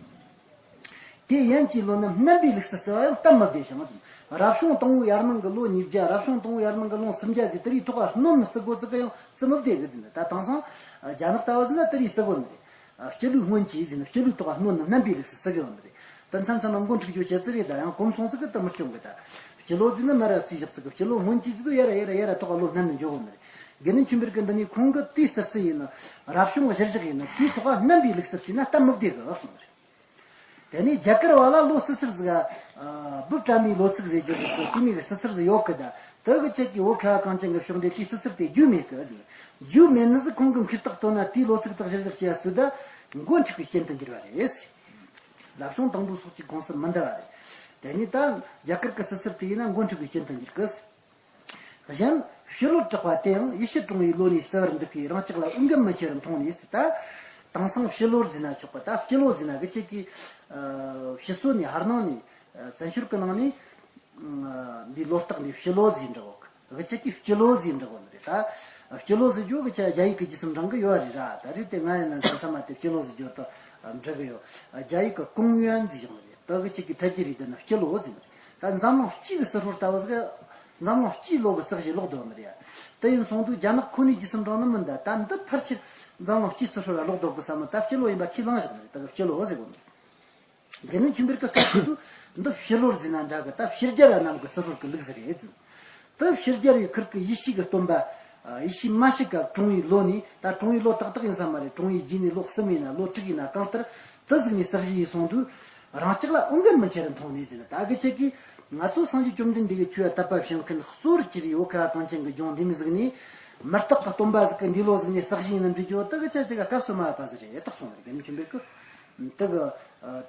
དེ་ཡན་གྱི་ལོ་རྣམས་སྣམ་པའི་ལུགས་སུ་བརྩི་བ་ཡང་སྟབས་མི་བདེ་ཞིང་། རབ་བྱུང་དང་པོའི་ཡར་སྣང་གི་ལོ་ཉིས་བརྒྱ། རབ་བྱུང་དང་པོའི་ཡར་སྣང་གི་ལོ་སུམ་བརྒྱ་ཟིག་དེ་རིགས་ཐོག་ག་སྣོམ་ནི་བརྩི་དགོས་བརྩི་གི་ཡང་བརྩི་མི་བདེ་གི་ཟིན། ད་དེང་སང་རྒྱ་ནག་ལྟ་བུ་ཟིན་ན་དེ་རིགས་བརྩི་དགོས་ནི་རེད། སྤྱི་ལོའི་སྔོན་གྱི་ཟིན་སྤྱི་ལོའི་ཐོག་ག་སྣོམ་ནི་སྣམ་པའི་ལུགས་སུ་བརྩི་གི་ཡོད་ནི་རེད། ད་མཚམས་མཚམས་ལ་མགོ་འཁྲུག་རྒྱུ་བྱེད་ཙི་རེད། ད་ཡང་གོམས་སོང་ཙི་གི་ད་མི་སྐྱོང་གི། ད་སྤྱི་ལོ་ཟིན་ན་མ་ར་བརྩིས་བཞག་ཙི་གི་སྤྱི་ལོ་སྔོན་གྱི་ཟིན་གི་ཡ་ར་ཡ་ར་ཡ་ར་ཐོག་ག་ལོ་སྣམ་ནི་འཇོག་གི་ནི་རེད། དགེ་འདུན་ཆོས་འཕེལ་གི་འདི་ནས་ཁོང་གི་དེའི་རྩི་རྩི་ཡིན་ནི་རབ་བྱུང་གཞིར་བཞག་ཡིན་ནི་དེའི་ཐོག་ག་སྣམ་པའི་ལུགས་སུ་བརྩིས་ན་སྟབས་མི་བདེ་གི་གསུངས་ནི་རེད། དེ་ནས་རྒྱ་གར་བ་ལ་ལོ་རྩི་སར་ཟིག་ཨ་འབུ་བཀྲ་མའི་ལོ་ཚིགས་ཟེར་རྒྱུ་ཟིག་གི་དེ་མོ་གི་རྩི་སར་ཟིག་ཡོད་གི། ད་དེ་གི་ཆེད་ཀྱི་བོད་ཁ་བ་གངས་ཅན་གི་ཕྱོགས་འདི་དེའི་རྩི་སར་དེ་རྒྱུས་མེད་གི། རྒྱུས་མེད་ནི་ཟིག་ཁོང་གི་མཁས་རྟགས་བཏོན་ན་དེའི་ལོ་ཚིགས་དག་གཞིར་བཞག་ཅེས་ཚུལ་ད་མགོ་འཁྲུག་པའི་རྐྱེན་དུ་འགྱུར་བ་རེད། རབ་བྱུང་དང་པོ་སོགས་ཀྱི་ཁོངས་སུ་མི་འདུ་བ་རེད། དེ་ནས་ད་རྒྱ་གར་གི་རྩི་སར་དེ་ཡིན་ན་མགོ་འཁྲུག་པའི་རྐྱེན་དུ་འགྱུར་གི། གཞན་ཕྱི་ལོར་གྲགས་པ་དེའང་ཡེ་ཤུ་གྲོང་བའི་ལོ་ནས་བརྩི་བར་འདུག་གི། རང་ཅག་ལ་འོས་འགན་མི་ཆེ་རུ་མཐོང་ནས་ཟེར། ད་དེང་སང་ཕྱི་ལོར་ཟེར་ན་ཆོག་པ། ད་ཕྱི་ལོ་ཟེར་ན་གི་ཆེད་ཀྱི་ཕྱི་སོ་ནས་ཧར་ནང་ནས་བཙན་བྱོལ་གི་ནང་ནས་འདི་ལོ་རྟགས་འདི་ཕྱི་ལོ་ཟེར་འདྲ་བོ་གི། གི་ཆེད་ཀྱི་སྤྱི་ལོ་ཟེར་འདྲ་བོ་ནི་རེད། ད་སྤྱི་ལོ་ཟེར་རྒྱུ་གི་ཆ་རྒྱ་ཡིག་གི་རྗེས་སུ་འབྲང་གི་ཡོད་རེད་ར། ད་རེད་དེ་ང་ཡིན་ན་མཚམས་མཚམས་མ་དེ་སྤྱི་ལོ་ཟེར་རྒྱུ་དང་འབྲི་གི་ཡོད། རྒྱ་ཡིག་གི་ཀུང་ཡོན་ཟེར་ཡོང་ནི་རེད། ད་གི་ཆེད་ཀྱི་ཐད་ཀྱི་རིགས་དེ་ནི་སྤྱི་ལོ་ཟེར་ནི་རེད། ད་འཛམ་གླིང་སྤྱི་གི་རྩི་སྲོལ་ལྟ་བུ་ཟིག་འཛམ་གླིང་སྤྱིའི་ལོ་གི་རྩི་གཞི་ལོག་འདོད་ནི་རེད། དེ་ཡིན་སོང་དུས་རྒྱ་ནག་ཁོ་ནའི་རྗེས་སུ་འབྲང་ནི་མིན། ད་ད་འདི་ཕལ་ཆེར་འཛམ་གླིང་སྤྱིའི་རྩི་སྲོལ་ལ་ལོག་འདོད་གི་བསམ་མོ། ད་སྤྱི་ལོ་ཡིན་པ་ཁས་བླངས་བཞག་ནི་རེད། ད་གི་སྤྱི་ལོ་ཟེར་གོ་ནི་རེད། དགེ་འདུན་ཆོས་འཕེལ་གྱི་སྐབས་སུ་འདི་ཕྱི་ལོར་འཛིན་ན་འདྲ་གི། ད་ཕྱི་རྒྱལ་བ་རྣམས་ཀྱི་རྩི་སྲོལ་གྱི་ལུགས་ཟེར་རེད་ཟེར། ད་ཕྱི་རྒྱལ་བའི་ཁུར་གི་ཡེ་ཤུ་གི་སྟོན་པ། ཡེ་ཤུ་མ་ཤི་ཀ་གྲོངས་པའི་ལོ་ནས། ད་གྲོངས་པའི་ལོ་ཏག་ཏག་ཡིན་ས་མ་རེད། གྲོངས་པའི་རྗེས་ནས་ལོ་གསུམ་ཡིན་ན་ལོ་དྲུག་ཡིན་ན་གང་ལྟར་དེ་ཟིག་ནས་རྩི་གཞི་ཡིན་སོང་དུས་རང་ཅག་ལ་འོས་འགན་མི་ཆེ་རུ་མཐོང་ནས་ཟེར། ད་གི་ཆེད་ཀྱི་ང་ཚོ་སངས་རྒྱས་བཅོམ་ལྡན་འདས་ཀྱི་ཆོས་ལ་དད་པ་བྱེད་མཁན་གཙོ་བོར་གྱུར་ཡོད་ཁ་གངས་ཅན་གྱི་ལྗོངས་འདི་མོ་ཟིག་ནས་མུ་སྟེགས་ཀྱི་སྟོན་པ་ཟིག་གི་འདས་ལོ་ཟིག་ནས་རྩི་གཞི་ཡིན་ན་འགྲིག་རྒྱུ་དེ་གི་ཆ་ཅིག་ག་སྐབས་སུ་མ་བབ་པ་ཟིག་རེད། ཏག་སོང་བ་རེད། དགེ་འདུན་ཆོས་འཕེལ་གི་དེ་གི་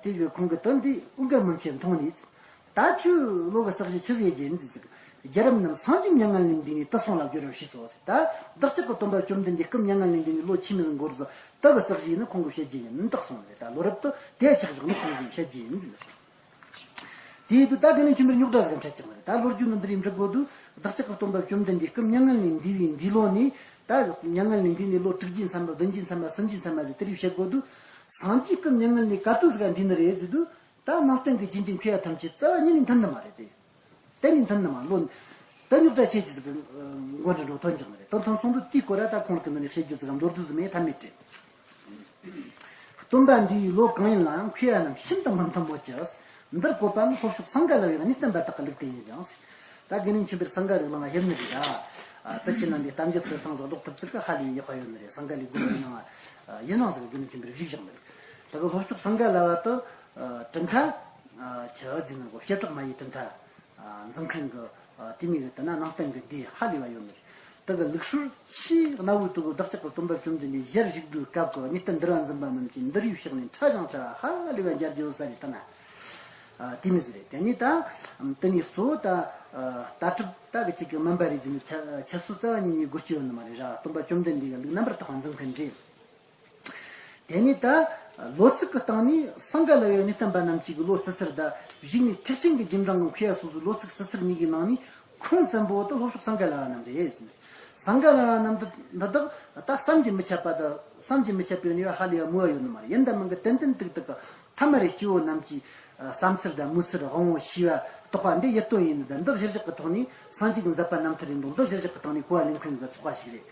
དེ་གི་ཁོང་གི་དོན་འདི་འོས་འགན་མི་ཆེ་མཐོང་ནས། ད་ཁྱོད་ལོ་གི་རྩི་གཞི་ཆི་ཟིག་རྒྱུ་ཡིན་ཟིག་ཟིག་རྒྱལ་རབས་རྣམས་སངས་རྒྱས་མྱ་ངན་ལས་འདས་ནས་དུད་སོང་ལ་བསྒྱུར་རོ་ཞེས་སོ། ད་བདག་ཅག་གི་སྟོན་པ་བཅོམ་ལྡན་འདས་སྐུ་མྱ་ངན་ལས་འདས་ནས་ལོ་ཆི་མོ་ཟིག་འགོར་ཟིག་དེ་གི་རྩི་གཞི་ཡིན་ན་ཁོང་གི་བཤད་རྒྱུ་ཡིན། ཏག་སོང་བ་རེད། ད་ལོ་རབས་དེ་དེ་ཆགས་བཞག་ནས་ཁོང་གིས་བཤད་རྒྱུ་ཡིན་ཟིག་དེ་ཡིན་དུས་ད་དགེ་འདུན་ཆོས་འཕེལ་རྙོག་དྲ་ཟིག་འཕྲད་ཀྱང་མ་རེད། ད་ལོ་རྒྱུས་ནི་འདི་རིགས་འབྲི་དགོས་དུས་བདག་ཅག་གི་སྟོན་པ་བཅོམ་ལྡན་འདས་སྐུ་མྱ་ངན་ལས་འདས་པའི་འདས་ལོ་ནས། ད་མྱ་ངན་ལས་འདས་ནས་ལོ་དྲུག་བརྒྱའི་མཚམས་པ། བདུན་བརྒྱའི་མཚམས་པ། སུམ་བརྒྱའི་མཚམས་པ་ཟིག་དེ་རིགས་བཤད་དགོས་དུས་སངས་རྒྱས་སྐུ་མྱ་ངན་ལས་ག་དུས་ཟིག་ག་འདས་ནི་རེད་ཟེར་དུས། ད་ནང་བསྟན་གྱི་རྒྱུན་གྱི་མཁས་པ་ཐམས་ཅད་རྩ་བ་ཉིད་ནས་མཐུན་ནི་མ་རེད་དེ། གཏན་ནས་མཐུན་ནི་མ་ལོ། ད་རྙོག་དྲ་ཆེ་ཆེ་ཟིག་གི་མགོ་འདྲེན་འགྲོ་ཐོན་ཀྱང་མ་རེད། དོན་ཐོན་སོང་དུས་དེའི་སྐོར་ལ་ད་ཁོང་གི་ནང་ནས་བཤད་རྒྱུ་ཟིག་གམ་མདོར་བསྡུས་ཟིག་མེད་ཐབས་མེད་རེད། སྟོན་པ་འདས་པའི་ལོ་གང་ཡིན་ལའང་མཁས་པ་རྣམས་ཤིན་ཏུ་མི་མཐུན་མོད་ཀྱི། འདིར་བཀོད་པའང་ལྷོ་ཕྱོགས་སིངྒ་ལ་ཝའི་གནས་བརྟན་པ་དག་གི་ལུགས་དེ་ཡིན་ཀྱང་། ད་དགེ་འདུན་ཆོས་འཕེལ་སིངྒ་ལའི་གླིང་ལ་ཕེབས་ནི་རེད་ད། ད་ཁྱེད་རྣམས་འདི་གཏམ་རྒྱུད་ཟེར་སྟངས་ཟིག་ཀློག་ཐུབ་ཚིག་གི་ཧ་ལས་ཡག་པ་ཡོད་ནི་རེད། སིངྒ་ལའི་དགོན་པའི་ནང་ཡིན་ནའང་ཟིག་དགེ་འདུན་ཆོས་འཕེལ་བཞུགས་བཞག་ནི་རེད། ད་གི་ལྷོ་ཕྱོགས་སིངྒ་ལ་ཝ་དུ་གྲུབ་མཐའ་ཆི་ཟེར་ནི་གོ། བྱེ་བྲག་མ་ཡི་གྲུབ་མཐའ་འཛིན་མཁན་གྱི་དེ་མོ་གི་དེ་ན་ནང་བསྟན་གྱི་སྡེ་ཧ་ལས་པ་ཡོད་ནི་རེད། ད་གི་ལུགས་སྲོལ་ཆེས་གནའ་བོའི་དུས་བདག་ཅག་གི་སྟོན་པ་བཅོམ་ལྡན་འདས་ཞལ་བཞུགས་དུས་སྐབས་ཀྱི་གནས་བརྟན་འདུལ་བ་འཛིན་པ་རྣམས་ཀྱིས་འདུལ་བའི་ཕྱག་ནས་ཕྲ་ཞིང་ཕྲ་བ་ཧ་ལས་པ་མཇལ་རྒྱུ་ཡོད་ས་རེད། ད་ན་དེ་མོ་ཟིག་རེད། དེ་ནས་ད་དེ་ནས་གཙོ་བོ་ད་ལྟ་གྲུབ་ད་གི་ཅིག་གི་མིན་པ་རེད་ཟེར་ནས་ཆ་ཆུད་ཟོས་རྩ་བ་ཉིད་ནས་དགོས་རྒྱུ་ཡོད་ནི་མ་རེད་ར། སྟོན་པ་བཅོམ་ལྡན་འདས་ཀྱི་ལུགས་རྣམ་པར་དག་པ་འཛིན་མཁན་རེད། དེ་ནས་ད་ལོ་ཚིགས་ཀྱི་སྟེང་ནས་སིངྒ་ལ་ཝའི་གནས་བརྟན་པ་རྣམས་ཀྱི་ལོ་རྩི་ཚུལ་དང་གཞུག་ནས་ཐེག་ཆེན་གྱི་རྗེས་འབྲང་གི་མཁས་པ་སོ་སོའི་ལོ་ཚིགས་རྩི་ཚུལ་གཉིས་ཀྱི་ནང་ནས་ཁུངས་བཙན་པོ་དེ་ལྷོ་ཕྱོགས་སིངྒ་ལ་ཝ་རྣམས་རེད། སིངྒ་ལ་ཝ་རྣམས་འདི་འདི་དག་ད་བསམ་གྱིས་མི་ཁྱབ་པ་དང་བསམ་གྱིས་མི་ཁྱབ་པའི་ནུས་པ་ཧ་ལས་པ་མོ་བ་ཡོད་ནི་མ་རེད། ཡིན་ད་མིན་གྱི་ཏན་ཏན་ཏིག་ཏིག་གི་ཐ་མ་རེ་སྐྱེ་བོ་རྣམས་ཀྱི་བསམ་ཚུལ་དང་མོས་ཚུལ་དབང་པོ་ཤེས་པ་རྟོགས་པ་འདི་ཡིད་རྟོན་ཡིན་ནི་དང་། འདི་གཞིར་བཞག་གི་ཐོག་ནས་སངས་རྒྱས་ཀྱི་མཛད་པ་རྣམ་ཐར་ཡིན་འདུག་འདི་གཞིར་བཞག་གི་ཐོག་ནས་གོ་བ་ལེན་མཁན་གྱི་ཚོགས་པ་ཞིག་རེད།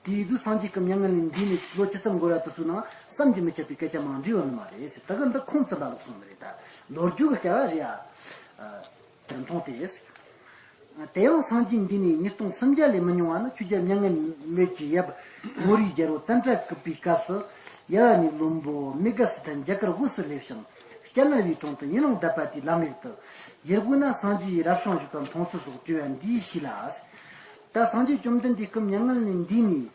དེའི་དུས་སངས་རྒྱས་ཀྱི་མྱ་ངན་ལས་འདས་ནས་ལོ་ཇི་ཙམ་འགོར་བ་དེ་ཚོའི་ནང་བསམ་གྱིས་མི་ཁྱབ་པའི་སྐད་ཆ་མང་འདྲི་ཡོད་ནི་མ་རེད་ཟེར། ད་གི་འདི་ཁུངས་བཙུན་པ་ལོག་སོང་ནི་རེད། ད་ལོ་རྒྱུས་ཀྱི་སྐལ་བ་རེད་ཨ། དེར་མཐོང་སྟེ། དེ་ཡང་སངས་རྒྱས་འདས་ནས་ཉིས་སྟོང་སུམ་བརྒྱ་ལས་མི་ཉུང་བ་ནི་ཆོས་རྒྱལ་མྱ་ངན་མེད་ཀྱི་ཡབ་མོ་རའི་རྒྱལ་པོ་ཙནྡྲ་གུ་པའི་སྐབས་སུ་ཡ་ཝ་ནའི་བློན་པོ་མེ་ག་སི་ཐན་རྒྱ་གར་དབུས་སུ་སླེབས་ཤིང་། སྐྱ་ནར་བའི་དྲུང་དུ་ཡུན་རིང་བསྡད་པ་དེའི་ལམ་ཡིག་ཏུ། ཡུལ་དབུས་ན་སངས་རྒྱས་ཡི་རབ་བྱུང་བཞུགས་པ་མཐོང་ཚུལ་སོགས་བྲིས་པ་འདིའི་ཤུལ་ལ། ད་སངས་རྒྱས་བཅོམ་ལྡན་འདས་སྐུ་མྱ་ངན་ལས་འདས་ནས་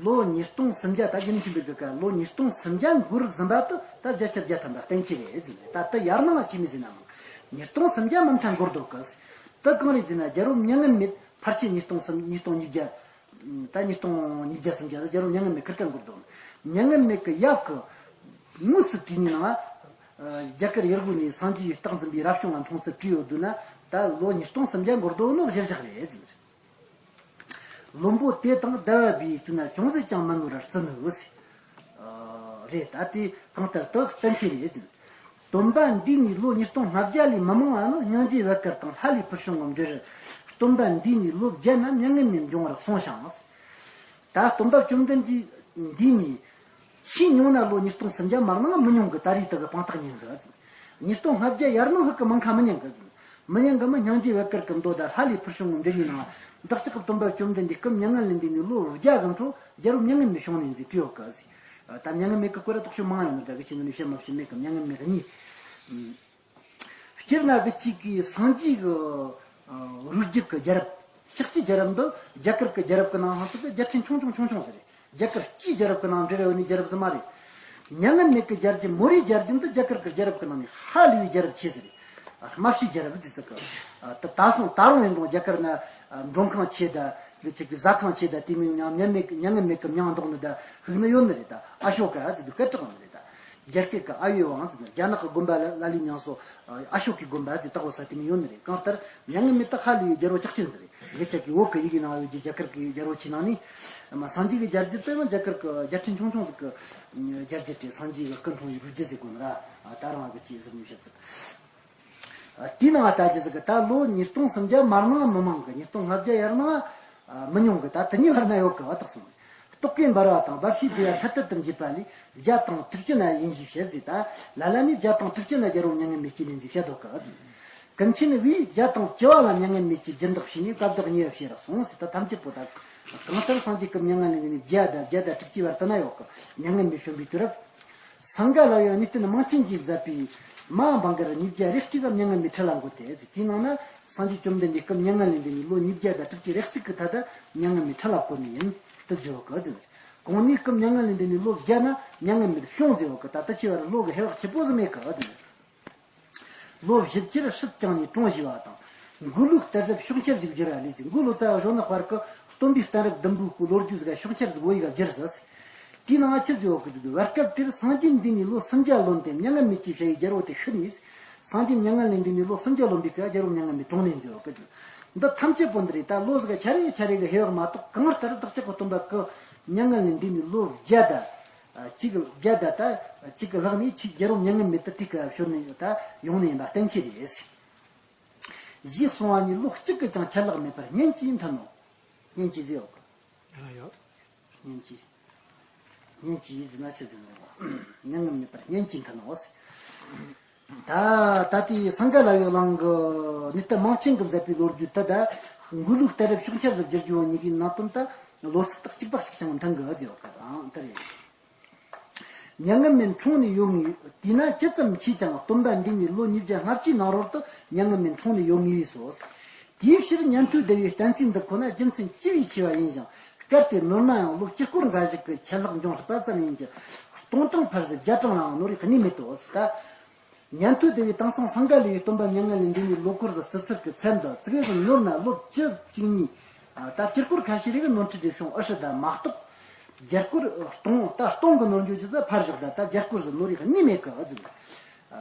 ལོ་ཉིས་སྟོང་སུམ་བརྒྱ། ད་རྒྱུན་ཆེན་པོའི་གི་ཀ་ལོ་ཉིས་སྟོང་སུམ་བརྒྱ་འགོར་ཟིན་པ་དུ་ད་བརྒྱ་ཆ་བརྒྱ་ཐམ་པ་གཏན་འཁེལ་རེད་ཟེར། ད་ད་ཡར་སྣང་ཆི་མོ་ཟིག་ན་མང་། ཉིས་སྟོང་སུམ་བརྒྱ་མ་མཐའ་འགོར་འདུག་གི། ད་གང་རེད་ཟེར་ན་རྒྱལ་པོ་མྱ་ངན་མེད་ཕལ་ཆེར་ཉིས་སྟོང་སུམ་ཉིས་སྟོང་ཉིས་བརྒྱ། ད་ཉིས་སྟོང་ཉིས་བརྒྱ་སུམ་བརྒྱ་ལ་རྒྱལ་པོ་མྱ་ངན་མེད་ཁིར་ཀ་འགོར་འདུག། མྱ་ངན་མེད་ཀྱི་ཡབ་ཀྱི་དངོས་སུ་བྲིས་ནས་ནང་ལ། རྒྱ་གར་ཡུལ་གོ་ནས་སངས་རྒྱས་པའི་རྟགས་འཛིན་པའི་རབ་བྱུང་ལ་མཐོང་ཚུལ་བྲིས་ཡོད་དུས་ན། ད་ལོ་ཉིས་སྟོང་སུམ་བརྒྱ་འགོར་འདུག་ནོ་གཞིར་བཞག་རེད་ཟེར། བློན་པོ་དེ་དང་ཟླ་བ་བུས་བསྟུན་ན་ཅུང་ཟད་ཀྱང་མི་ངུ་ར་བརྩི་ནུས་ཟེར། རེད། ད་དེ་གང་ལྟར་དུ་གཏན་འཁེལ་རེད་ཟེར། སྟོན་པ་འདས་ནས་ལོ་ཉིས་སྟོང་ལྔ་བརྒྱ་ལས་མི་མང་བ་ནི་སྙིང་རྗེ་བད་དཀར་དང་ལྷ་ལས་ཕུལ་བྱུང་གི་འབྲུ་རེད། སྟོན་པ་འདས་ནས་ལོ་བརྒྱ་ན་མྱ་ངན་མེད་འབྱུང་བར་གསུངས་ཤིང་། ད་སྟོན་པ་བཅོམ་ལྡན་འདས་འདས་ནས་ཆེས་ཉུང་ན་ལོ་ཉིས་སྟོང་སུམ་བརྒྱ་མ་གནང་མི་ཉུང་གི། ད་རེས་དག་གི་དཔང་རྟགས་ཉན་གི་ཟེར། ཉིས་སྟོང་ལྔ་བརྒྱ་ཡར་གནང་ཧུ་གི་མང་ཁ་མི་ཉན་གི་ཟེར། མི་ཉན་གི་མི་སྙིང་རྗེ་བད་དཀར་གི་མདོ་དང་ལྷ་ལས་ཕུལ་བྱུང་གི་འབྲུ་རིགས་ནང་། བདག་ཅག་གི་སྟོན་པ་བཅོམ་ལྡན་འདས་སྐུ་མྱ་ངན་ལས་འདས་ནས་ལོ་བརྒྱ་གི་འཕྲོ་རྒྱལ་པོ་མྱ་ངན་མེད་བྱུང་ནས་ཟེར་བྲིས་ཡོད་གི་ཟེར། ད་མྱ་ངན་མེད་ཀྱི་སྐོར་ར་དོགས་གཞི་མང་ཡོད་ནི་ད་གི་ཁྱེད་ནི་བཤད་མ་བཤད་མེད་གི། མྱ་ངན་མེད་གཉིས། སྤྱིར་ན་གི་གཅིག་གིས་སངས་རྒྱས་ཀྱི་རུས་རྒྱུད་ཀྱི་རྒྱལ་རབས། ཤཱཀྱའི་རྒྱལ་རབས་འདི་རྒྱ་གར་གྱི་རྒྱལ་རབས་ཀྱི་ནང་ཧང་སང་གི་རྒྱལ་ཕྲན་ཆུང་ཆུང་ཆུང་ཆུང་ཟེར། རྒྱ་གར་སྤྱིའི་རྒྱལ་རབས་ཀྱི་ནང་འབྲེལ་བ་ནི་རྒྱལ་རབས་ཟིག་མ་རེད། མྱ་ངན་མེད་ཀྱི་རྒྱལ་རྒྱུད་མོ་རའི་རྒྱལ་རྒྱུད་འདི་རྒྱ་གར་གྱི་རྒྱལ་རབས་ཀྱི་ནང་ནས་ཧ་ལས་པའི་རྒྱལ་རབས་ཆེ་ཟེར། རྨ་བྱའི་རྒྱལ་རབས་ཟེར་ཚིག་གི། ད་ད་སོང་ད་རུང་ཡིན་རུང་རྒྱ་གར་ན་མགྲོན་ཁང་ཆེ་ད། ལུས་ཅིག་གི་ཟ་ཁང་ཆེ་ད། དེ་མིན་ཡང་མྱ་ངན་མེད་མྱ་ངན་མེད་ཀྱི་མྱང་འདོགས་ནི་ད་ཧུག་ནི་ཡོད་ནི་རེད། ད་ཨ་ཤོ་ཀ་ཟེར་དུས་སྐད་གྲགས་ནི་རེད། ད་རྒྱ་སྐད་ཀྱི་ཨ་ཡོ་ཝང་ཟེར་ན་རྒྱ་ནག་གི་དགོན་པ་ལ་ལ་ལུས་མྱང་སོ། ཨ་ཤོ་ཀའི་དགོན་པ་ཟེར་ད་གོ་ས་དེ་མིན་ཡོད་ནི་རེད། གང་ལྟར་མྱ་ངན་མེད་ད་ཧ་ལས་པའི་རྒྱལ་པོ་ཅག་ཅན་ཟེར་རེད། ངེད་ཅག་གི་བོད་ཀྱི་ཡི་གེ་ནང་ཡོད་ཀྱི་རྒྱ་གར་གྱི་རྒྱལ་པོ་ཆེ་ནང་ནས། མ་སངས་རྒྱས་ཀྱི་རྒྱལ་རྒྱུད་དེ་ཡང་རྒྱ་གར་གྱི་རྒྱལ་ཕྲན་ཆུང་ཆུང་ཟིག་གི་རྒྱལ་རྒྱུད་དེ། སངས་རྒྱས་ཀྱི་སྐུ་འཁྲུངས་པའི་རུས་རྒྱུད་ཟེར་དགོས་ནི་ར། ད་རང་གི་ཅི་ཟེར་ནས་བཤད་ཚིག། དེའི་ནང་ལྟ་ཅི་ཟིག་གི་ད་ལོ་ཉིས་སྟོང་སུམ་བརྒྱ་མར་གནང་མི་མང་གི། ཉིས་སྟོང་ལྔ་བརྒྱ་ཡར་གནང་མི་ཉུང་གི། ད་དེ་གཉིས་བར་ན་ཡོད་གི་བ་དག་སོང་། རྟོག་གེ་འབར་བ་དང་འབབ་ཕྱིའི་བདེ་བ་ཐད་དད་དུ་འབྱེད་པ་ལས་བརྒྱ་དང་དྲུག་ཅུ་ན་ཡིན་ཞེས་བཤད་ཟིག། ད་ལ་ལ་ནི་བརྒྱ་དང་དྲུག་ཅུ་ན་རྒྱལ་པོ་མྱ་ངན་མེད་སྐྱེས་ནས་འཛིན་བཤད་དོ་གི། ཀུན་མཁྱེན་བས་བརྒྱ་དང་བཅུ་བ་ལ་མྱ་ངན་མེད་ཀྱི་སྦྱིན་བདག་བྱས་ནས་བཀའ་བདག་ཉེ་བར་བྱས་རག་སོང་ཟེར། ད་ཐམས་ཅད་པོ་ད་གང་ལྟར་སངས་རྒྱས་སྐུ་མྱ་ངན་ལས་འདས་ནས་བརྒྱ་དང་བརྒྱ་དང་དྲུག་ཅུའི་བར་དུ་ན་ཡོད་གི། མྱ་ངན་མེད་བྱོན་པའི་དུས་རབས། སིངྒ་ལ་ཡ་གནས་བརྟན་མང་ཆེན་གྱིས་མཛད་པའི་མ་འབངས་གར་ཉིས་བརྒྱ་རེ་གཅིག་གམ་མྱ་ངན་མེད་ཁྲི་ལ་འགོད་དེ། དེའི་ནང་ན་སངས་རྒྱས་བཅོམ་ལྡན་འདས་སྐུ་མྱ་ངན་ལས་འདས་ནས་ལོ་ཉིས་བརྒྱ་དང་དྲུག་ཅུ་རེ་གཅིག་གི་ཐད་དུ་མྱ་ངན་མེད་ཁྲི་ལ་བཀོད་ནི་ཡིན་དུ་བརྗོད་གི་ཟེར། གོང་ནས་སྐུ་མྱ་ངན་ལས་འདས་ནས་ལོ་བརྒྱ་ན་མྱ་ངན་མེད་བྱུང་ཟེར་བ་གི། ད་ལྟ་ཆེ་བར་ལོ་གི་ཧེ་བག་ཆེ་པོ་ཟིག་མེད་གི་ཟེར། ལོ་བཞི་བཅུར་སྲིད་བསྐྱངས་ནས་གྲོངས་ཞེས་པ་དང་། མགོ་ལུག་གཏད་རབས་ཕྱོགས་འཆར་ཞིག་བསྒྱུར་བ་ལས་ཀྱི། མགོ་ལོ་ཙཱ་བ་གཞོན་ནུ་དཔལ་གྱི་སྟོན་པའི་གཏད་རབས་བདུན་པོའི་སྐོར་ལོ་རྒྱུས་ཟིག་ཕྱོགས་འཆར་ཟིག་བོད་ཡིག་བསྒྱུར་ཟིག། དེའི་ནང་ཆི་ཟིག་ཡོད་གི་ཟིག། བར་སྐབས་དེར་སངས་རྒྱས་འདས་ནས་ལོ་སུམ་བརྒྱ་ལོན་ཏེ་མྱ་ངན་མེད་ཀྱི་ཞལ་ཡི་རྒྱལ་པོ་དེ་ཤི་ནས། སངས་རྒྱས་མྱ་ངན་ལས་འདས་ནས་ལོ་སུམ་བརྒྱ་ལོན་པའི་སྐབས་རྒྱལ་པོ་མྱ་ངན་མེད་གྲོངས་ནས་ཟིག་ཡོད་གི་ཟིག། འདི་ཐམས་ཅད་པོ་འདི་རེད། ད་ལོ་ཟིག་ཆ་རེ་ཆ་རེ་གི་ཧེ་བག་མ་གཏོགས། གང་ལྟར་བདག་ཅག་གི་སྟོན་པ་གི་མྱ་ངན་ལས་འདས་ནས་ལོ་བརྒྱ་དང་། གཅིག་བརྒྱ་དང་ད་གཅིག་གི་ལྷག་ནས་ཆོས་རྒྱལ་པོ་མྱ་ངན་མེད་དུ་དེ་ག་བྱོན་ནས་ད་ཡོང་ནས་ཡིན་པ་གཏན་འཁེལ་རེད། ཞེས་གསུངས་པ་ནི་ལོ་གཅིག་གི་ཀྱང་ཆད་ལྷག་མེད་པར་བསྙེན་གྱིས་མཐུན་ནོ། བསྙེན་གྱིས་ཟེར་ཡོད་གི། ཡང་ཡོད། བསྙེན་གྱིས། བསྙེན་གྱིས་ཟེར་ན་ཆི་ཟེར་ནས། མྱ་ངན་མེད་པར་བསྙེན་གྱིས་མཐུན་ནོ། ད་ད་ལྟའི་སིངྒ་ལ་ཡ་གླིང་གི་གནས་བརྟན་མང་ཆེན་གྱིས་མཛད་པའི་ལོ་རྒྱུས་དེ་དང་། མགོ་ལུག་གཏད་རབས་ཕྱོགས་འཆར་ཟིག་བསྒྱུར་རྒྱུ་བ་གཉིས་ཀའི་ནང་དོན་དེ་ལོ་ཚིགས་དག་གཅིག་པ་གཅིག་ཀྱང་མཐུན་གི་ཟེར་ཡོད་གི། ཨང་དེ་རེད། མྱ་ངན་མེད་འཁྲུངས་ནས་ཡོད་ངེས། དེས་ན་ཇི་ཙམ་མཁྱེན་ཀྱང་སྟོན་པ་འདས་ནས་ལོ་ཉིས་བརྒྱ་ལྔ་བཅུའི་ནང་རོལ་དུ་མྱ་ངན་མེད་འཁྲུངས་ནས་ཡོད་ངེས་པས་སོ། དེའི་ཕྱིར་ཉན་ཐོས་སྡེ་པའི་གཏན་ཚིགས་འདི་ཁོ་ན་རྒྱུ་མཚན་ཅི་བས་ཆེ་བ་ཡིན་ཞིང་། གལ་ཏེ་ནོར་ན་ཡང་ལོ་དཀྱིལ་འཁོར་འགའ་ཞིག་གི་ཆད་ལྷག་འབྱུང་སྲིད་པ་ཙམ་ཡིན་གྱི། སྟོང་གྲངས་འཕར་ཟིན་བརྒྱ་གྲངས་ལའང་ནོར་བའི་གནས་མེད་དོ། ད་ཉན་ཐོས་སྡེ་པའི་དེང་སང་སིངྒ་ལ་ཡའི་སྟོན་པ་མྱ་ངན་ལས་འདས་ནས་ལོ་འཁོར་ཟིག་བརྩི་ཚུལ་གྱི་ཚད་འདི་ཙིག་གེ་ཟིག་ནོར་ན་ལོ་བཅུ་གཅིག་གཉིས། ད་དཀྱིལ་འཁོར་ཁ་ཤས་རིགས་ནོར་འཁྲུལ་རེ་བྱུང་ཨེ་ཧྲི་ད་མ་གཏོགས། རྒྱ་སྐོར་སྟོང་ད་སྟོང་གི་ནོར་འགྱོ་རྒྱུ་ད་ཕར་ཞོག་ད་ད་རྒྱ་སྐོར་ཟིག་ནོར་རིགས་གནས་མེད་གི་ཨ་ཙི།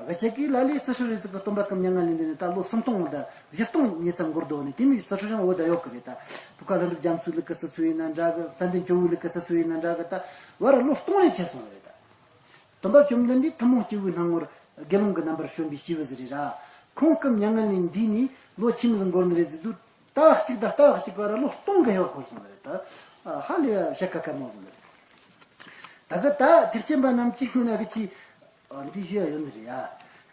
ག་ཅག་གིས་ལ་ལས་རྩི་ཤོ་རེ་ཙི་གི་སྟོན་པ་སྐུ་མྱ་ངན་ལས་འདས་ནས་ད་ལོ་སུམ་སྟོང་ད་བཞི་སྟོང་ཉིས་ཙམ་འགོར་འདུག་ནས། དེ་མིན་རྩི་ཤོ་རང་བོད་ད་ཡོད་གི་རེད། ད་བོད་ཀ་ལྷུན་གྲུབ་རྒྱ་མཚོའི་ལུགས་ཀྱི་རྩི་ཚུལ་ཡིན་ན་འདྲ་གི། ཙན་དན་ཇོ་བོའི་ལུགས་ཀྱི་རྩི་ཚུལ་ཡིན་ན་འདྲ་གི། ད་བར་ལོ་སྟོང་རེ་ཆད་སོང་བ་རེད། ད་སྟོན་པ་བཅོམ་ལྡན་འདས་ཐུན་མོང་སྐྱེ་བོའི་སྣང་ངོར་དགེ་སློང་གི་རྣམ་པར་བྱོན་པའི་སྐྱེས་བུ་ཟིག་རེད་ར། ཁོང་སྐུ་མྱ་ངན་ལས་འདས་ནས་ལོ་ཆི་མོ་ཟིག་འགོར་ནི་རེད་ཟེར་དུས། ཟླ་གཅིག་དང་ཟླ་གཅིག་བར་ལོ་སྟོང་གི་ཧེ་བག་ཤོར་སོང་བ་རེད། ད་ཧ་ལས་བཤད་ཁ་ཁ་མོ་ཟིག་རེད། ད་གི་ད་ཐེག་ཆེན་པ་རྣམས་ཀྱིས་ཁྱོད་ན་གི་ཅི་འདི་ཞུ་ཡ་ཡོད་ནི་རེད་ཡ།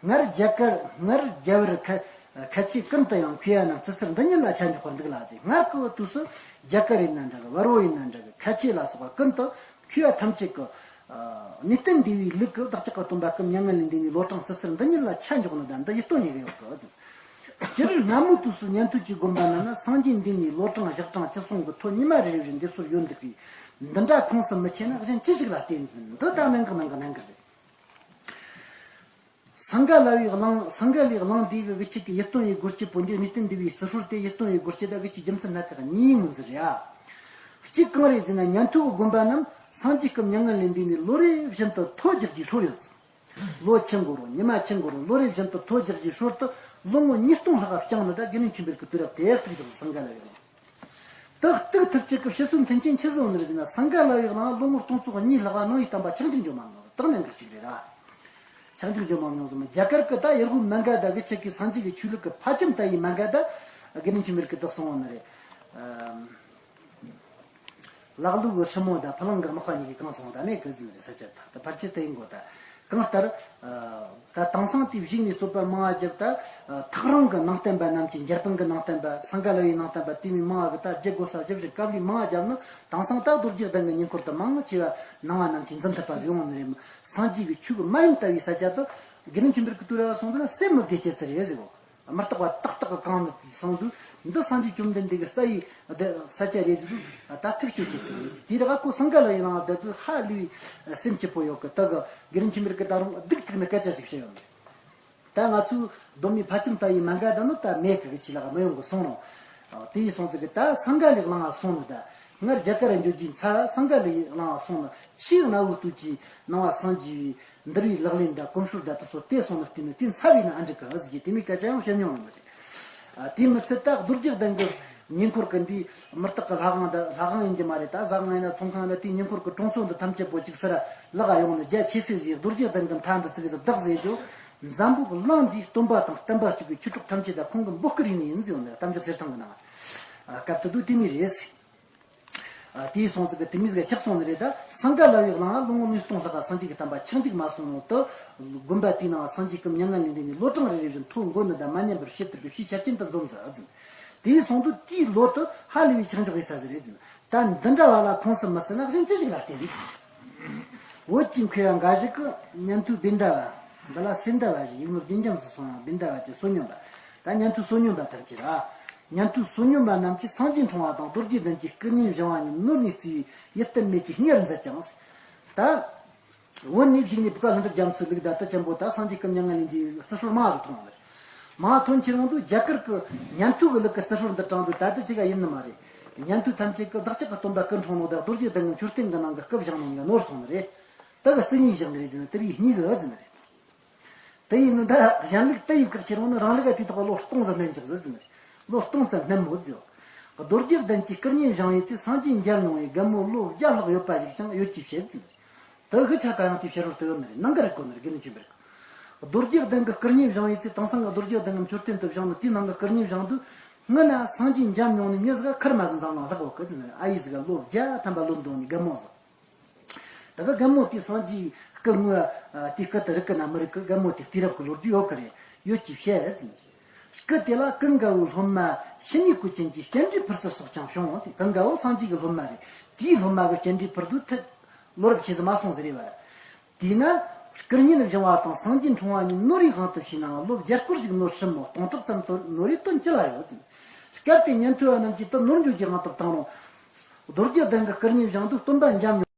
སྔར་རྒྱ་གར་སྔར་རྒྱ་བར་ཁ་ཁ་ཆེ་ཀུན་ཏུ་ཡང་མཁས་པ་རྣམས་ཙི་ཙིར་འདི་ཉིད་ལ་ཆ་འཇོག་པར་འདུག་ལ་ཟེར། སྔར་གི་དུས་སུ་རྒྱ་གར་ཡིན་ན་འདྲ་གི། བལ་པོ་ཡིན་ན་འདྲ་གི། ཁ་ཆེ་ལ་སོགས་པ་ཀུན་ཏུ་མཁས་པ་ཐམས་ཅད་ཀྱི་གནས་བརྟན་སྡེ་པའི་ལུགས་ཀྱི་བདག་ཅག་གི་སྟོན་པ་སྐུ་མྱ་ངན་ལས་འདས་ནས་ལོ་གྲངས་ཙི་ཙིར་འདི་ཉིད་ལ་ཆ་འཇོག་ནི་དང་འདི་ཡིད་རྟོན་ཡེ་གི་ཡོད་གི། སྤྱིར་སྔ་མོའི་དུས་སུ་ཉན་ཐོས་ཀྱི་དགོན་པ་རྣམས་ན་སངས་རྒྱས་འདས་ནས་ལོ་གྲངས་ཞག་གྲངས་བཅུ་གསུམ་གྱི་ཐོ་ཉི་མ་རེ་རེ་བཞིན་འདེབས་སོར་ཡོད་འདུག་གི། འདི་འདྲ་ཁུངས་སུ་མི་ཆེ་ན་གཞན་ཅི་ཞིག་ལ་བརྟེན་ཟིན། འདི་ད་ནང་གི་ནང་གི་ནང་གི་རེད། སིངྒ་ལ་ཡའི་གླིང་། སིངྒ་ལའི་གླིང་འདིའི་གི་གི་ཆིག་གི་ཡིད་རྟོན་ཡི་སྒོ་སྐྱེས་པོ་འདི་གནས་བརྟན་སྡེ་པའི་རྩི་ཤོ་དེ་ཡིད་རྟོན་ཡི་སྒོ་སྐྱེས་ད་གི་ཆིག་རྒྱུ་མཚན་སྣ་ཁ་གཉིས་ངོས་འཛིན་རེད་ཨ། གཅིག་གང་རེད་ཟེར་ན། ཉན་ཐོས་ཀྱི་དགོན་པ་རྣམས་སངས་རྒྱས་སྐུ་མྱ་ངན་ལས་འདས་ནས་ལོ་རེ་བཞིན་དུ་ཐོ་རྒྱག་རྒྱུའི་སྲོལ་ཡོད་ཙང་། ལོ་ཆི་འགོར་རུང་ཉི་མ་ཆི་འགོར་རུང་ལོ་རེ་བཞིན་དུ་ཐོ་རྒྱག་རྒྱུའི་སྲོལ་དུ་ལོ་ངོ་ཉིས་སྟོང་ལྷག་བསྐྱངས་ནས། ད་དགེ་འདུན་ཆོས་འཕེལ་གྱི་དུས་རབས་དེ་ཡག་ཐུག་བཞག་སངས་རྒྱས་ལྷ་བའི་གླིང་། དེ་གཏུག་ཐུབ་ཅེས་ཀྱི་ཕྱི་སོ་མཐུན་རྐྱེན་ཆི་ཟིག་ཡོད་ནི་རེད་ཟེར་ན། སངས་རྒྱས་ལྷ་བའི་གླིང་ལོ་ངོ་སྟོང་ཚོ་གཉིས་ལྷག་ནང་བའི་བསྟན་པ་ཆག་འཇིག་འགྱོ་མ་མྱོང་། དེ་གནད་འགག་ཅིག་རེད་ར། ཆག་འཇིག་འགྱོ་མ་མྱོང་ཟེར་མ། རྒྱ་གར་གྱི་ད་ཡུལ་གོམས་མ་འགའ་ད་གི་ཆེད་ཀྱི་སངས་རྒྱས་ཀྱི་ཆོས་ལུགས་ཀྱི་ཕ་ཁྱིམ་ད་ཡི་མ་འགའ་ད་དགེ་འདུན་ཆོས་འཕེལ་གྱི་བདག་སོང་བ་ནི་རེད། ལག་ལུག་གི་སྲིན་མོ་དང་ཕུ་ལང་གི་དམག་པ་གཉིས་ཀྱིས་གང་སོང་ད་མེད་གི་ཟིན་རེད། ས་ཆ་ཐག་ད་ཕལ་ཆེར་དེ་ཡིན་གོ། ད་གང་ལྟར་ད་དེང་སང་དེའི་གཞུག་ནས་རྩོད་པ་མང་བ་བརྒྱབ། ད་ཐག་རིང་གི་ནང་བསྟན་པ་རྣམས་ཀྱི་འཇར་པན་གྱི་ནང་བསྟན་པ། སིངྒ་ལ་ཡའི་ནང་བསྟན་པ་དེ་མིན་མང་བ་གི་ད་བརྒྱད་དགོས་ས་བརྒྱབ་རེད། དཀའ་ལས་མང་བ་བརྒྱབ་ན་དེང་སང་ད་རྡོ་རྗེ་གདན་གྱི་ཉེ་འཁོར་དུ་མང་ཆེ་བ་ནང་བ་རྣམས་ཀྱིས་འཛིན་ཐུབ་པ་ཟིག་ཡོང་ནི་རེད། སངས་རྒྱས་ཀྱི་ཆོས་ཀྱི་མ་ཡིན་ལྟ་བུའི་ས་ཆ་དུ་དགེ་འདུན་ཆོས་འཕེལ་གྱི་དུས་རབས་སོང་དུས་ན་སེམས་མི་བདེ་ཆེ་ཚུལ་རེད་ཟེར་གོ། མི་རྟག་པ་ཏག་ཏག་གི་གང་ནས་སོང་དུས་འདི་སངས་རྒྱས་བཅོམ་ལྡན་འདས་ཀྱི་རྩ་བའི་ས་ཆ་རེད་ཟེར་དུས་ད་ཐུགས་སྐྱོ་ཅིག་ཚིག་རེད། དེ་ར་ཁོ་སིངྒ་ལ་ཡའི་ནང་བསྡད་དུས་ཧ་ལས་སེམས་སྐྱིད་པོ་ཡོད་གི། ད་གི་དགེ་འདུན་ཆོས་འཕེལ་གྱིས་ད་རུང་སྡུག་ཐུག་ནས་སྐད་ཆ་ཞིག་བཤད་ཡོད་མེད། ད་ང་ཚོའི་གདོད་མའི་ཕ་ཁྱིམ་ལྟ་བུའི་མ་འགའ་ད་ནི་ད་མེད་གི། གི་ཆི་ལ་ག་མི་ཡོང་གི་སོང་རུང་། དེ་ཡིན་སོང་ཟིག་གི་ད་སིངྒ་ལའི་གླིང་ང་སོང་ནི། ད་སྔར་རྒྱ་གར་འགྱོ་རྒྱུའི་ཚ་སིངྒ་ལའི་གླིང་ང་སོང་ནི། ཆེས་གནའ་བོའི་སྟོད་ཀྱི་ནང་བ་སངས་རྒྱས་འདུལ་བའི་ལག་ལེན་དང་གོམས་སྲོལ་དང་དེ་ཚོ་དེ་སོང་ནི་བརྟེན་ནས་དེ་འཚར་བའི་ནང་ཨ་འགྲིག་གི་ཨ་ཟིག་གི་དེ་མོའི་སྐད་ཆ་ཡང་བཤད་མྱོང་ཡོད་མ་རེད། དེ་མི་ཚད་ད་རྡོ་རྗེ་གདན་གྱི་ཉེ་འཁོར་གྱི་འདི་མི་རྟག་གི་ལྷ་ཁང་ད་ལྷ་ཁང་ཡིན་གྱི་མ་རེད། ད་ཟ་ཁང་ཡིན་ན་ཚོང་ཁང་ཡིན་ན་དེའི་ཉེ་འཁོར་གྱི་གྲོང་ཚོ་འདི་ཐམས་ཅད་པོ་ཅིག་སར་ལག་ག་ཡོང་ནས་རྒྱ་ཆེ་སའི་ཟིག་རྡོ་རྗེ་གདན་གྱི་མཐའ་འདི་ཚིག་གི་བདག་ཟེར་རྒྱུ། འཛམ་བུ་གླིང་འདིའི་སྟོན་པ་དང་བསྟན་པ་གཅིག་པའི་ཆོས་གྲོགས་ཐམས་ཅད་ད་ཁོང་གི་འབོད་སྐུལ་ཡིན་ནི་ཡིན་ཟེར་ཡོང་ནས་གཏམ་རྒྱུད་གསེར་ཐང་གི་ནང་སྐབས་དེ་དུས་དེ་མི་རེད། དེའི་སོང་ཙི་གི་དེ་མི་ཟིག་ཆགས་སོང་ནི་རེད། ད་སིངྒ་ལ་བའི་གླིང་ལ་ལོ་ངོ་ཉིས་སྟོང་ལྷག་ག་སངས་རྒྱས་ཀྱི་བསྟན་པ་ཆག་འཇིག་མ་སོང་ནོ་དུ། དགོན་པ་དེའི་ནང་སངས་རྒྱས་སྐུ་མྱ་ངན་ལས་འདས་ནས་ལོ་གྲངས་རེ་རེ་བཞིན་ཐོ་འགོད་ནི་དང་མ་ཉམས་པར་བྱེད་ཐུབ་པའི་ཕྱིའི་ཆ་རྐྱེན་དུ་འཛོམས་ཟིག་ཨ་ཟིན། དེའི་སོང་དུ་དེའི་ལོ་དུ་ཧ་ལས་པའི་ཆག་འཇོག་ཡིན་ས་ཟིག་རེད་ཟིན། ད་འདི་འདྲ་བ་ལ་ཁོང་སུ་མི་སྲིད་ན་གཞན་ཅི་ཞིག་ལ་བརྟེན་རེད། བོད་ཀྱི་མཁས་པ་འགའ་ཞིག་གིས་ཉན་ཐོས་བཻ་ཌཱ་བ། འདི་ལ་སེ་ཎྡ་བ་ཞེས། ཡིག་ནོར་རྒྱུན་འབྱམས་སུ་སོང་ཡང་བཻ་ཌཱ་བ་སྟེ་བསོད་སྙོམས་པ། ད་ཉན་ཐོས་བསོད་སྙོམས་པ་ཐམས་ཅད་ལ། ཉན་ཐོས་བསོད་སྙོམས་པ་རྣམས་ཀྱིས་སངས་རྒྱས་འཁྲུངས་པ་དང་རྡོ་རྗེ་གདན་གྱི་སྐུ་བརྙན་བཞེངས་པ་གཉིས་ནོར་ནས་བརྩིས་པའི་ཡིད་གཏམ་མེད་ཀྱི་གཉེར་མཛད་ཅིང་། ད་བོད་ནས་བཞུགས་ནས་བོད་ཀ་ལྷུན་གྲུབ་རྒྱ་མཚོའི་ལུགས་ད་ལྟ་ཅན་པོ་ད་སངས་རྒྱས་སྐུ་མྱ་ངན་ལས་འདས་རྩི་སྲོལ་མང་ཟིག་མཐོང་བ་རེད། མང་ཐོན་ཁྱེར་ཡོང་དུས་རྒྱ་གར་གྱི་ཉན་ཐོས་ཀྱི་ལུགས་ཀྱི་རྩི་སྲོལ་འདི་དྲངས་དུས་ད་ལྟ་ཅི་ག་ཡིན་ནི་མ་རེད། ཉན་ཐོས་ཐམས་ཅད་ཀྱིས་བདག་ཅག་གི་སྟོན་པ་སྐུ་འཁྲུངས་ནོ་དང་རྡོ་རྗེ་གདན་གྱི་མཆོད་རྟེན་གྱི་ནང་གི་སྐུ་བཞེངས་ནོ་གཉིས་ཀ་ནོར་སོང་ནི་རེད། དེ་གི་རྩིས་གཉིས་བཞག་ནི་རེད་ཟེར་ན་དེ་རིགས་གཉིས་ཀ་ཨེ་ཟིན་ནི་རེད། དེ་ཡིན་ནི་ད་གཞན་ལུགས་དེ་ཡི་བཀག་ཁྱེར་ཡོང་ནི་རང་ལུགས་ཨ་དེ་ཐོག་ལོ་སྟོང་ཙམ་ལྷན་ཅིག་ཟིག་ཟིན་ནི་རེད། ལོ་སྟོང་ཙམ་སྣེ་མོ་ཟིག་རྡོ་རྗེ་གདན་གྱི་སྐུ་བརྙན་བཞེངས་ཡས་ཚེ་སངས་རྒྱས་མཇལ་མྱོང་བའི་རྒན་མོ་ལོ་བརྒྱ་ལྷག་ཡོད་པ་ཞིག་ཀྱང་ཡོད་ཅེས་བཤད་ཟིན་ནི་རེད། དེ་གི་ཆ་ག་ཡང་དེའི་ཕྱི་རོལ་དུ་ཡོད་ནི་རེད། ནང་ག་རེད་གོ་ནི་རེད། དགེ་འདུན་ཆོས་འཕེལ་གྱིས་རྡོ་རྗེ་གདན་གྱི་སྐུ་བརྙན་བཞེངས་ཡས་ཚེ་དེང་སང་གི་རྡོ་རྗེ་གདན་གྱི་མཆོད་རྟེན་དུ་བཞེངས་ནི་དེའི་ནང་གི་སྐུ་བརྙན་བཞེངས་དུས་སྔོན་ན་སངས་རྒྱས་མཇལ་མྱོང་ནི་མྱི་ཟིག་ཁར་མ་ཟིག་འཛམ་གླིང་ལྷག་ཡོད་གི་ཟེར་ནི་རེད། ཨ་ཡེ་ཟིག་ག་ལོ་བརྒྱ་ཐམ་པ་ལོན་འདུག་ནི་རྒན་མོ་ཟིག་ད་ག་རྒན་མོ་དེ་སངས་རྒྱས་སྐུ་ངོ་དེ་སྐུ་དེ་རིག་གི་ན་མི་རིག་གི། རྒན་མོ་དེ་དུས་རབས་ཀྱི་ལོ་རྒྱུས་ཡོད་གི་རེད། ཡོད་ཅེས་བཤད་ཟིན། སྐུ་དེ་ལ་ཀུན་དགའ་བོའི་སློབ་མ་ཤི་ནུས་ཀུན་ཅན་གྱིས་སྤྱན་འདྲེན་ཕུལ་ཚུལ་སོགས་ཀྱང་བྱུང་། ཀུན་དགའ་བོ་སངས་རྒྱས་ཀྱི་སློབ་མ་རེད། དེའི་སློབ་མ་གིས་སྤྱན་འདྲེན་ཕུལ་དུས་ཐད་ལོ་རབས་ཆེ་ཟིག་མ་སོང་ཟིག་རེད་བ། དེས་ན་སྐུ་བརྙན་བཞེངས་པ་དང་སངས་རྒྱས་འཁྲུངས་པ་གཉིས་ནོར་བའི་དབང་དུ་བྱས་ནའང་ལོ་བརྒྱ་སྐོར་ཞིག་ནོར་སྲིད་མོད་སྟོང་ཕྲག་ཙམ་དུ་ནོར་བའི་དོན་ཅི་ལ་ཡོད་ཟིན། སྐབས་དེ་ཉན་ཐོས་པ་རྣམས་ཀྱིས་དེ་ནོར་འགྱོ་རྒྱུའི་དབང་དུ་བཏང་རུང་། རྡོ་རྗེ་གདན་གྱི་སྐུ་བརྙན་བཞེངས་དུས་སྟོན་པ་འཇམ་